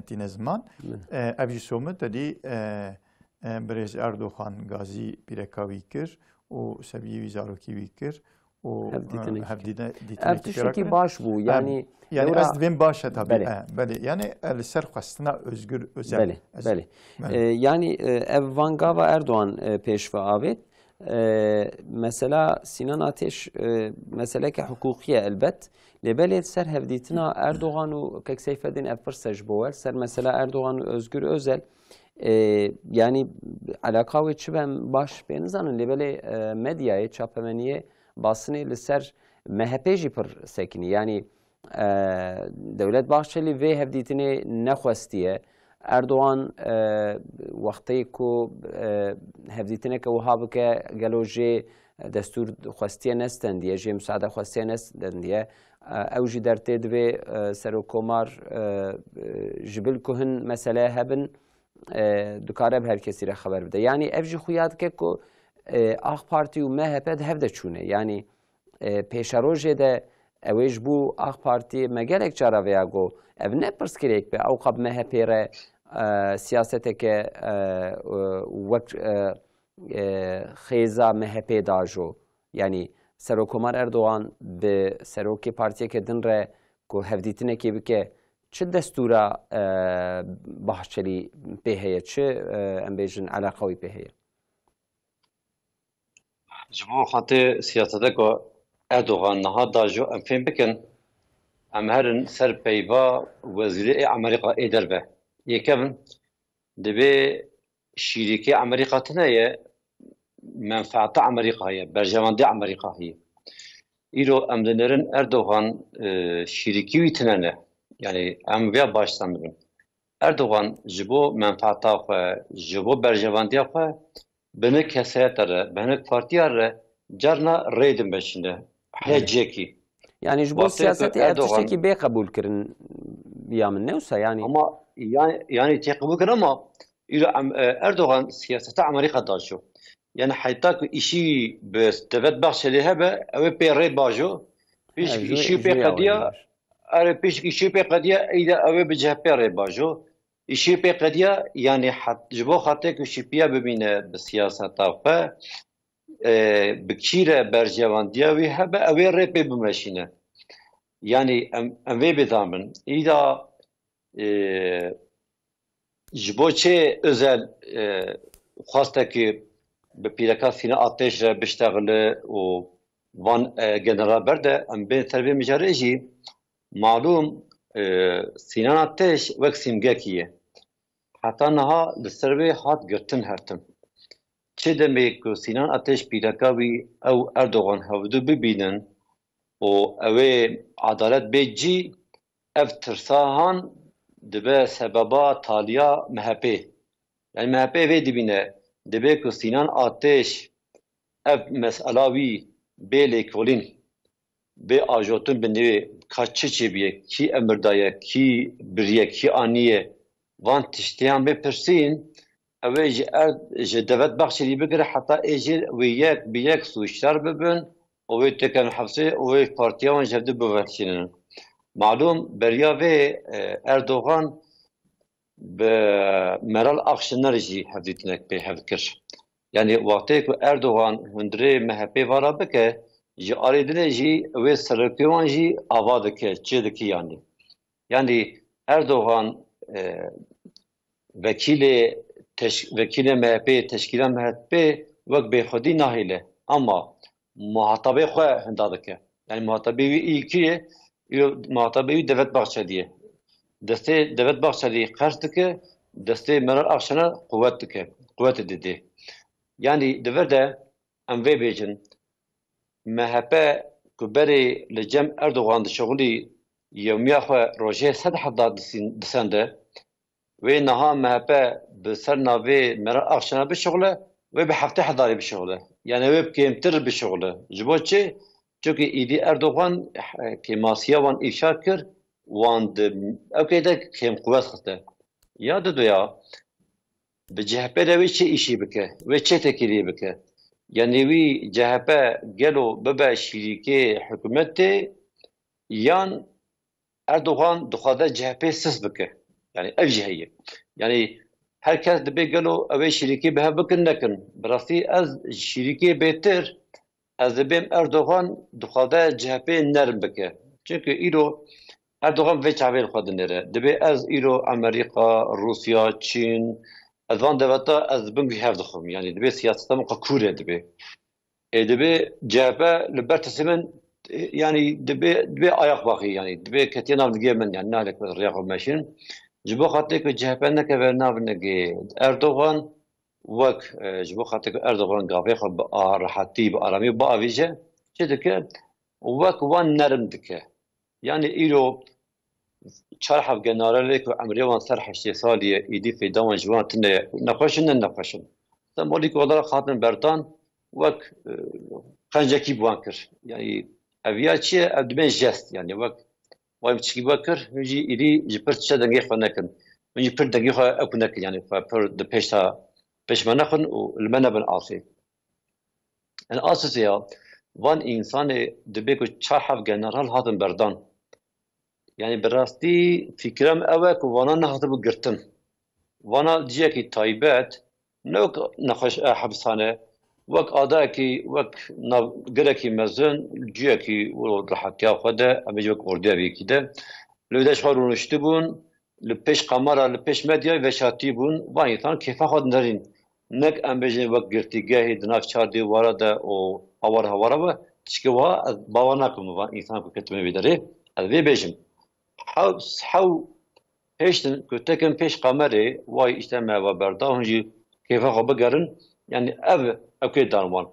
tîne ziman. E, ev jî somit, te dî, e, e, birêz Erdogan Gazî pîreka wî kir û sebiyê wî zarokî wî kir û, Hevdîtinekî e, hevdîne-, Ev dîtinekî pêra tiştekî kirin. baş bû. Em, Yani, yani lewra ez divêm baş e tabi. Belê. E, belê. Yani, e, li ser xwestina Özgür Özel. Belê, Ez- belê. Belê. E, yani, e, ev van gava Erdogan, e, pêş ve avêt. E, mesela Sinan Ateş, e, meseleke hukukiye elbet. Lê belê ser hevdîtina Erdogan û Kek Seyfeddin ev pirse ji bo we. Ser mesela Erdogan û Özgür Özel, e, yani alaka wê çi be em baş pê nizanin. Lê belê, e, medyayê, çapemeniyê basinê li ser M H P jî pir sekinî. Yani, e, Dewlet Bahçeli vê hevdîtinê nexwestiye. Erdogan, e, wextê ku, e, hevdîtineke wiha bike, gelo jê destûr xwestiye nestendiye, jê misaade xwestiye nestendiye. E, ew jî dertê divê, e, Serokkomar, e, e, ji bil ku hin mesele hebin, e, dikare bi her kesî re xeber bide. Yanî ev jî xuya dike ku, e, A K Partî û M H P di hev de çûne. Yanî, e, pêşerojê de ew ê ji bo A K Partî me gelek cara vêya got, ev ne pirsgirêk be, ewqas M H P re, e, siyaseteke, e, e, wek, e, e, xêza M H P dajo. Yanî Serokkomar Erdogan bi serokê partiyeke din re ku hevdîtinekê bike, çi destûra, e, Bahçelî pê heye, çi, e, em bêjin eleqa wî pê heye? Ji bo xatirê siyaseta ku Erdogan niha dajo em fêm bikin, em herin ser peyva wezîrê ê Amerîka ê derve. Yekem, divê şîrîkê Amerîka tune ye, menfaeta Amerîka ye, berjevandiya Amerîka heye. Îro em dinêrin Erdogan, e, şîrîkî wî tune ne. Yanî em vêya baş zanibin. Erdogan ji bo menfaeta xwe, ji bo berjevandiya xwe bi hinek kesayeta re, bi hinek partiya re carna rê dimeşîne. Her ciyekî. Yanî ji bo siyasetê ev tiştekî bê qebûl kirin ya min ne wisa yanî? Ama yanî, yanî tê qebûl kirin ama îro em, e, Erdogan siyaseta Amerîka daşo. Yanî heta ku îşî bi Devlet Bahçelî hebe, ew ê pê rê bajo. Pişk îşî pê qediya, erê pişk îşî pê qediya, îda ew ê bi C H P rê bajo. Îşî pê qediya, yanî het-, ji bo xatirê ku şîpiya bimîne bi siyaseta xwe, e, bi kî re berjevandiya wî hebe, ew ê rê pê bimeşîne. Yanî em, em vê bêzan bin. Îda, e, ji bo çi Özel, e, xwestekî bi pîreka Sînan Ateş re biştexile û van, e, general berde, em bên ser vê mijarê jî, malûm, e, Sînan Ateş wek sîmgekî ye. Heta niha li ser wê hat girtin her tim. Çi demê ku Sînan Ateş pîreka wî ew Erdogan hevdu bibînin û ew ê edalet bê cî, ev tirsa han dibe sebeba taliya M H P. Yani M H P vê dibîne, dibe ku Sînan Ateş ev mesela wî bê lêkolîn, bê ajotin bi nêvê ka çi çêbûye, kî emir daye, kî biriye, kî aniye, van tiştiyan bê pirsîn, ew ê ji er, ji Devlet Bahçelî bigire heta ê jî wê yek bi yek sûcdar bibin û wê têkin hepsê û wê partiya wan ji hevdu biveşînin. Malûm beriya vê, e, Erdogan bi Meral Akşener jî hevdîtinek pê hev kir. Yanî wextê ku Erdogan hundirê M H P vara bike, ji alî dinê jî wê serokê wan jî ava dike, çê dike yanî. Yanî Erdogan, e, vekîlê teş-, vekîlê M H P, teşkîla M H P wek bêxwedî nahêle. Ama muhatabê xwe hinda dike. Yani muhatabê wî î kî ye? Îro muhatabê wî Devlet Bahçelî ye. Destê Devlet Bahçelî qers dike, destê Meral Akşener quwet dike, quwetê didê. Yani di vir de em vê bêjin, M H P ku berê li cem Erdogan dişixulî, yewmiya xwe rojê sed hevdeh disîn-, disende, wê niha M H P bi ser navê Meral Akşener bişuxile, wê bi heftê hezarî bişuxile. Yani wê bi kêmtir bişuxile. Ji bo çi? Çunkî îdî Erdogan, eh, kêmasiya wan îfşa kir, wan di ewkê de kêmquwet xiste. Ya didoya, bi C H P de wê çi îşî bike, wê çi têkilî bike? Yani wî C H P gelo bibe şîrîkê hikûmetê yan Erdogan dixwaze C H P sis bike. Yani ev jî heye. Yani her kes dibê gelo ew ê şîrîkê bi hev bikin nekin. Bi rastî ez şîrîkê bêtir, ez dibêm Erdogan dixwaze C H P nerm bike. Çünkü îro Erdogan vê çavê li xwe dinêre. Dibê ez îro Amerîka, Rûsya, Çîn, ez van dewleta ez dibim wî hev dixwim. Yani dibê siyaseta min qe kûr e dibê. Ê, dibê C H P li ber tirsê min, e, yanî dibê, dibê ayak baxî, yanî dibê ketiye nav nigê min, yanî nalek rêya xwe meşin. Ji bo xatirê ku C H P nekeve nav nigê Erdogan, wek, e, ji bo xatirê ku Erdogan gavê xwe bi a-, rehetî, bi aramî biavîje, çi dike? Wek wan nerm dike. Yani îro çar hevge narelê ku emrê wan ser heştê salî ye, îdî fêda wan ji wan tune ye. Nexweş in, ne nexweş in. Sembolî ku wela hatin berdan, wek, e, qencekî bi wan kir. Yanî ev ya çi ye? Ev dibên jest, yanî wek, wayê min çikî bi we kir, hûn jî îdî ji pir tişte dengê xwe nekin. Hûn jî pir dengê xwe ew ku nekin, yanî xwe pir di pêş ta, pêş me nexin û li me nebin asê. Yanî asosê ya van însanê dibê ku çar heft general hatin berdan. Yanî bi rastî fikra min ew e ku vana nehatibû girtin. Vana ciyekî taybet, ne wek nexweş, e, hebisxane, wek adayekî, wek nav-, gelekî mezin, ciyekî wilo di hetiya xwe de, em ê jî wek ordiya vê yekî de, li wê de ji xwe rûniştibûn, li pêş kamera, li pêş medyayê veşartî bûn, van însan kêfa xwe dinerîn. Nek em bêjin wek girtîgehê di nav çar dêwara de û hawar hawara be, tişkê wiha ez bawer nakim van însan ku ketime vê derê. Ez vê bêjim. Hew, hew hêştin ku tekin pêş kamerê, way işte me ve berda, hûn jî kêfa xwe bigerin. Yanî ev, ev kê dan wan.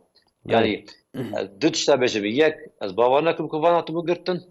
Yanî ez du tişta bêjim. Yek, ez bawer nakim ku van hatibû girtin.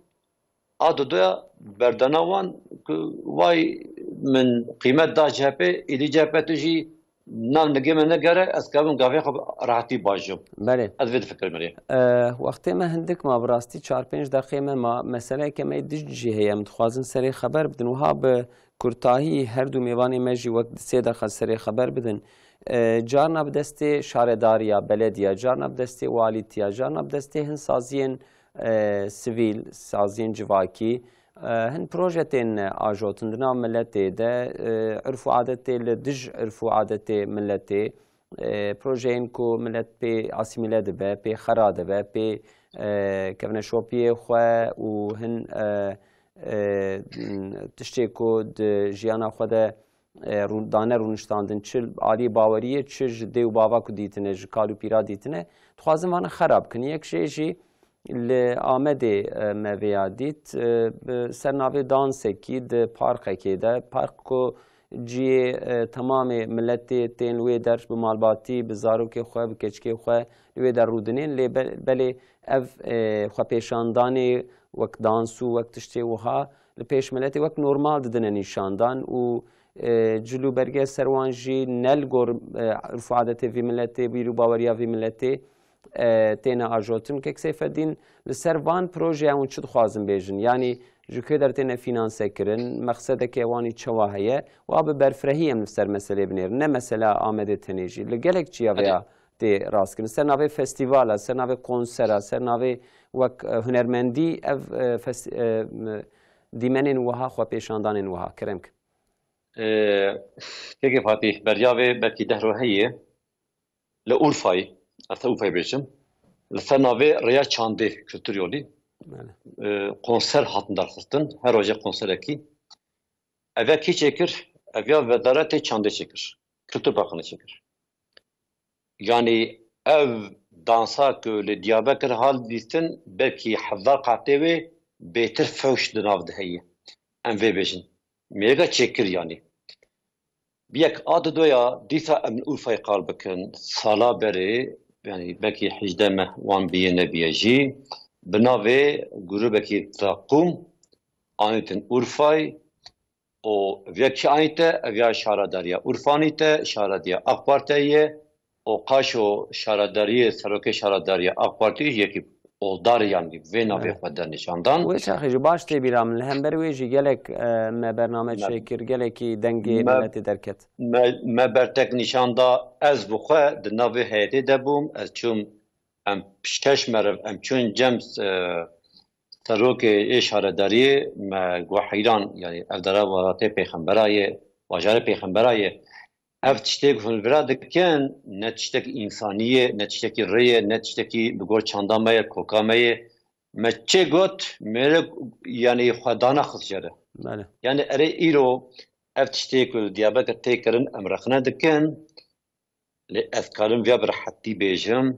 A didoya berdana wan ku way min qîmet da C H P, êdî C H P tu jî nav nigê min negere, ez kabim gavê xwe rehetî bajim. Belê. Ez vê difikirim erê. E, wextê me hindik ma, bi rastî çar pênc deqê me ma, meseleyeke me dij jî heye, em dixwazin serê xeber bidin. Wiha bi kurtahî her du mêvanê me jî wek di sê deqa serê xeber bidin. E, carna bi destê şaredariya, belediya, carna bi destê walîtiya, carna bi destê hin saziyên, e, sivîl, saziyên civakî, e, hin proje tên ajotin di nav miletê de, e, irf û adetê li dij irf û adetê miletê, e, projeyên ku milet pê asîmîle dibe, pê xera dibe, pê, e, kevneşopiyê xwe û hin, e, e, tiştê ku di jiyana xwe de, e, rû-, dane rûniştandin, çi alî baweriyê, çi ji dê û bava ku dîtine, ji kal û pîra dîtine, dixwazin vana xera bikin. Yek jê jî li Amedê, e, me vêya dît, e, bi ser navê dansekî di parkekê de, park ku cihê, e, temamê miletê tên li wê der bi malbatî, bi zarokê xwe, bi keçikê xwe li wê der rûdinên, lê be-, belê ev, e, xwepêşandanê wek dans û wek tiştê wiha li pêş miletê wek normal didine nîşandan û, e, cil û berge ser wan jî ne li gor, e, irf û adetê vî miletê, bîr û baweriya vî miletê, e, têne ajotin. Kek Seyfeddîn, li ser van projeyan hûn çi dixwazin bêjin? Yanî ji ku der têne fînanse kirin, mexsedeke wan î çawa heye? Wa bi berfirehî em li ser meselê binêrin. Ne mesela Amedê tenê jî. Li gelek çiya vêya tê rastkirin. Ser navê festîvala, ser navê konsera, ser navê wek, e, hunermendî ev, e, fes-, e, m-, dîmenên wiha, xwepêşandanên wiha. Kerem kin. E, Kekê Fatîh, beriya vê belkî deh roj heye. Li Urfayê, ez te Urfayê bêjim, li ser navê Rêya Çandê Kultur Yolî, Belê. e, konser hatin derxistin. Her roje konserekî. Ev ya kî çêkir? Ev ya Wezaretê Çandê çêkir. Kultur Bakanı çêkir. Yanî ev dansa ku li Diyarbekir hat dîtin, belkî hezar qatê wê bêtir fewş di nav de heye. Em vê bêjin. Mêreka çêkir yanî. Bi yek a didoya dîsa em li Urfayê qal bikin. Sala berê, yanî belkî hejdeh meh wan bîye nebiye jî, bi navê grûbekî Zaqûm anîtin Urfayê û ev ya kî anîte? Ev ya şaredariya Urfa anîte, şaredariya AK Partiyê ye û qaşo şaredariyê, serokê şaredariya AK Partiyê yekî Oldar, yanî vê navê Evet. xwe de nîşan dan. Wê çaxê jî baş tê bîra min. Li hember wê jî gelek, e, me bername Me- çêkir, gelekî dengê Me- miletê derket. Me, me bertek nîşan da, ez bi xwe di navê heyetê de bûm. Ez çûm, em şeş meriv, em çûn cem, e, serokê ê şaredariyê, me got heyran, yanî ev dara welatê pêxembera ye, bajarê pêxembera ye. Ev tiştê ku hûn vira dikin, ne tiştekî însanî ye, ne tiştekî rê ye, ne tiştekî bi gor çanda me ye, koka me ye. Me çê got, mêrik, yanî xwe danaxist jê re. Belê. Yanî erê îro ev tiştê ku li Diyarbekir tê kirin, em rexne dikin. Lê ez karim viya bi rehetî bêjim,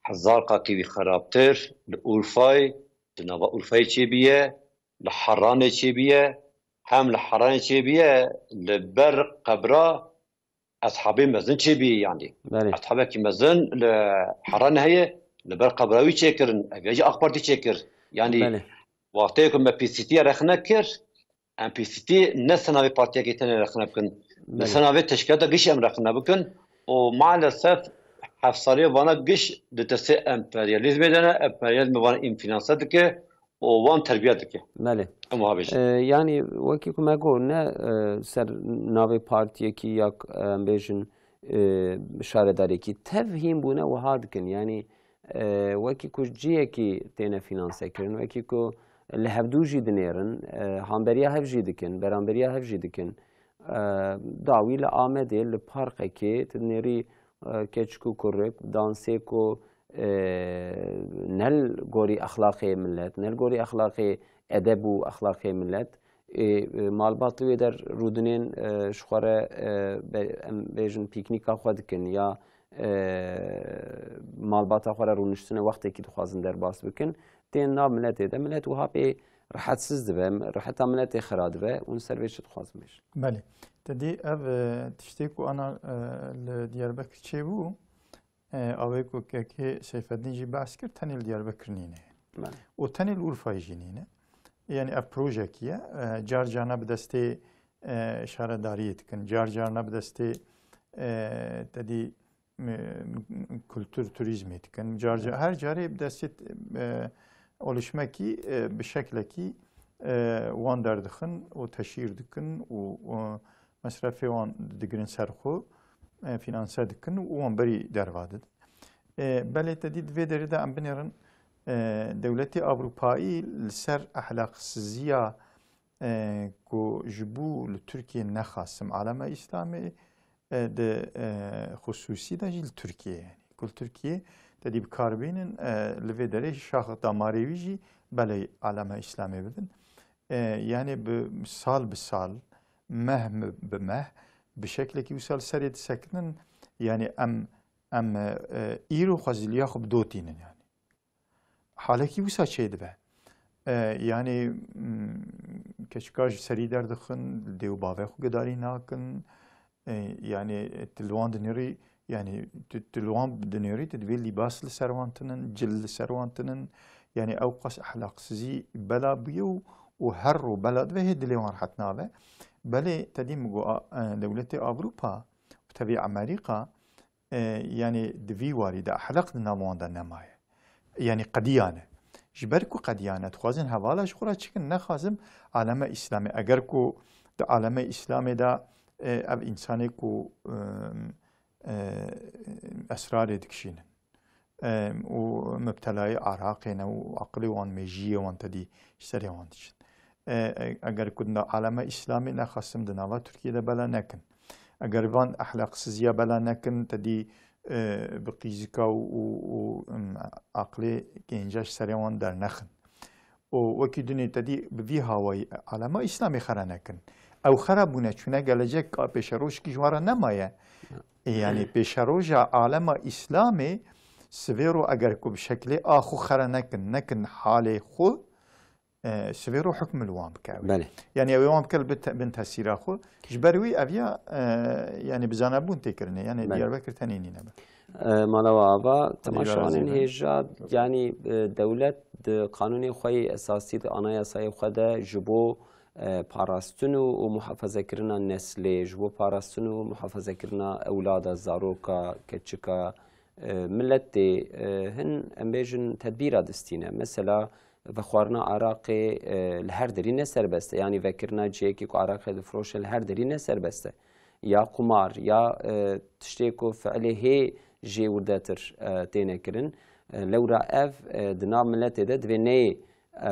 hezar qatî wî xerabtir li Urfayê, di nava Urfayê çêbûye, li Heranê çêbûye, hem li Heranê çêbûye, li ber qebra Eshabê mezin çêbûye yanî. Belê. Eshabekî mezin li Heranê heye, li ber qebra wî çêkirin, ev ya jî AK Partî çêkir. Yanî Belê. wextê ku me P C T ya rexne kir, em P C T ne ser navê partiyekê tenê rexne bikin. Li Belê. ser navê teşkîlata gişî em rexne bikin. Û maalesef Heft salî vana giş di destê emperyalîzmê de ne, emperyalîzmê vana înfînanse dike û wan terbiye dike. Belê. Em wiha bêjin. E, yanî wekî ku me got, ne, e, ser navê partiyekî ya, e, em bêjin, e, şaredarekî. Tev hîn bûne wiha dikin. Yanî, e, wekî ku cihekî têne fînanse kirin, wekî ku li hevdû jî dinêrin, e, hamberiya hev jî dikin, beranberiya hev jî dikin. E, dawî li Amedê, li parkekê, tu dinêrî, e, keçik û kurik, dansê ku, e, ne li gorî exlaqê milet, ne li gorî exlaqê edeb û exlaqê milet, ê, e, malbat li wê der rûdinên, e, ji xwe re, e, be-, em bêjin pîknîka xwe dikin ya, e, malbata xwe re rûniştine wextekî dixwazin derbas bikin, tên nav miletê de, milet wiha pê rehetsiz dibe, reheta miletê xira dibe, hûn ser vê çi dixwazin bêjin? Belê. Te dî ev, e, tiştê ku ana, e, li Diyarbekir çêbû, e, awê ku kekê Seyfeddîn jî behs kir, tenê li Diyarbekir nîne. Belê. Û tenê li Urfayê jî nîne. Yanî ev projekî ye. E, car carna bi destê, e, şaredariyê dikin, car carna bi destê, e, te dî, e, kultur, turîzmê dikin. Car car, her carê bi destê, e, olişmekî, e, bi şeklekî, e, wan derdixin û teşhîr dikin û, û mesrefê wan digirin ser xwe, e, fînanse dikin û wan berî derva didin. E, belê te dî di vê derê de em binêrin, e, dewletê Ewropayî li ser ehlaqsiziya, e, ku ji bo li Tirkiyê nexasim alema Îslamê, e, di, e, xusûsî de jî li Tirkiyê, yanî ku li Tirkiyê te dî bi kar bînin, e, li vê derê şax damarê wî jî belê alema Îslamê bidin. E, yanî bi sal bi sal, meh bi meh, bi şeklekî wisa li serê disekinin, yanî em, em, e, îro xweziliya xwe bi dotînin yanî. Halekî wisa çêdibe. E, yanî, mm, keçika ji serî derdixin, dê û bavê xwe gudarî nakin. E, yanî, tu li wan dinêrî, yanî, tu, tu li wan dinêrî, tu divê lîbas li ser wan tinin, cil li ser wan tinin. Yanî, ew qas ehlaqsizî bela bûye û, û her ro bela dibe, hê dilê wan rehet nabe. Belê, te dî min got, a, e, dewletê Ewropa û tevî Amerîka, e, yanî di vî warî de ehlaq di nav wan de nemaye. Yanî qediyane. Ji ber ku qediyane, dixwazin hevala ji xwe re çikin, nexwazim aleme Îslamê. Eger ku di aleme Îslamê de, e, ev însanê ku, e, e, esrarê dikişînin, e, û mibtelayê araqê ne û aqilê wan, mêjiyê wan tedî ji serê wan diçin. E, e, eger ku di aleme Îslamê nexwestin di nava Tirkiyê de bela nekin. Eger van ehlaqsiziya bela nekin, te dî, e, bi qîzika û, û, û, em, aqlê gênca ji serê wan dernexin. Û wekî dinê te dî bi vî hawayî alema Îslamê xera nekin. Ew xera bûne, çûne gelecek a pêşerojkî ji wan re nemaye. E, yanî pêşeroja alema Îslamê sivê ro eger ku bi şeklê a xwe xera nekin, nekin halê xwe, e, sivê ro hukm li wan bike ew. Belê. Yanî ew ê wan bike li bin te-, bin tesîra xwe. Ji ber wî ev ya, e, yanî bi zanebûn tê kirinê. Yanî Belê. Diyarbekir tenê nîne be. E, mala we ava, Diyarbekir temaşevanên tenê. Hêja, yanî, e, dewlet di qanûnê xwe yê esasî, di anayasayê xwe de ji bo, e, parastin û, û muhafezekirina neslê, ji bo parastin û muhafezekirina ewlada, zaroka, keçika, e, miletê, e, hin, em bêjin, tedbîra distîne. Mesela, vexwarina araqê, e, li her derî ne serbest e. Yanî vekirina cihekî ku araqê difiroşe li her derî ne serbest e. Ya qumar, ya, e, tiştê ku fiilê hê jê wirdetir, e, têne kirin. E, lewra ev, e, di nav miletê de divê neyê, e,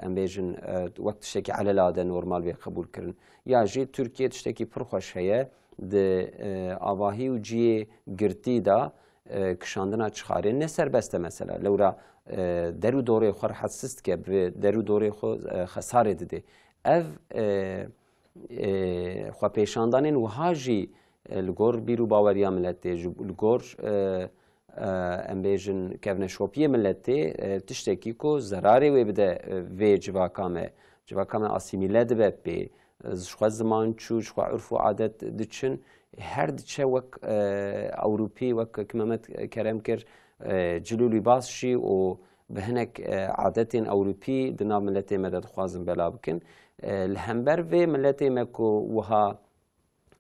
em bêjin, e, wek tiştekî elelade normal bê qebûl kirin. Ya jî Tirkiye tiştekî pir xweş heye, di, e, avahî û cihê girtî de, e, kişandina çixarê ne serbest e mesela. Lewra, e, der û dorê xwe rehetsiz dike, bi der û dorê xwe, e, xesarê didê. Ev, e, e, xwepêşandanên wiha jî, e, li gor bîr û baweriya miletê, ji, li gor, e, e, em bêjin kevneşopiyê miletê, e, tiştekî ku zerarê wê bide, e, vê civaka me. Civaka me asîmîle dibe pê, e, ji xwe zimançû, ji xwe urf û adet diçin. Her diçe wek, e, Ewropî, wek ku Mehmet Kerem kir, e, cil û lîbas jî û bi hinek, e, adetên Ewropî di nav miletê me de dixwazin bela bikin. E, li hember vê miletê me ku wiha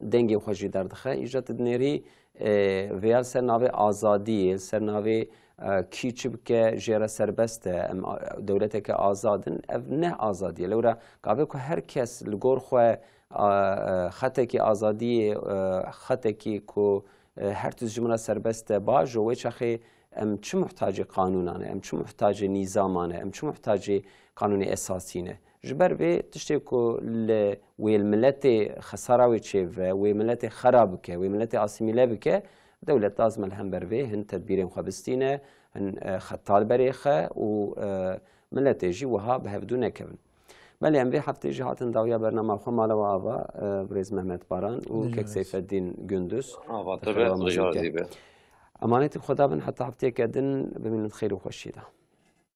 dengê xwe jî derdixe, îja tu dinêrî, e, vêya li ser navê azadiyê, li ser navê, e, kî çi bike jê re serbest e, em a-, dewleteke azad in, ev ne azadî ye. Lewra gavê ku her kes li gor xwe, a, e, xetekî azadiyê, e, xetekî ku, e, her tişt ji min re serbest e, bajo wê çaxê em çi muhtacê qanûnan e, em çi muhtacê nîzaman e, em çi muhtacê qanûnê esasî ne. Ji ber vê tiştê ku li wê miletê xesara wê çêve, wê miletê xera bike, wê miletê asîmîle bike, dewlet lazim e li hember vê hin tedbîrên xwe bistîne, hin, e, xeta li berê xe û, e, miletê jî wiha bi hevdû nekevin. Belê em vê heftê jî hatin dawiya bernama xwe mala we ava, e, birêz Mehmet Baran û Dilê kek birêz. Seyfeddîn Gündüz. Ava Dixêr te be, we mezin Xwedê ke. Razî be. Emanetî Xweda bin heta hefteyeke din bimînin xêr û xweşiyê de.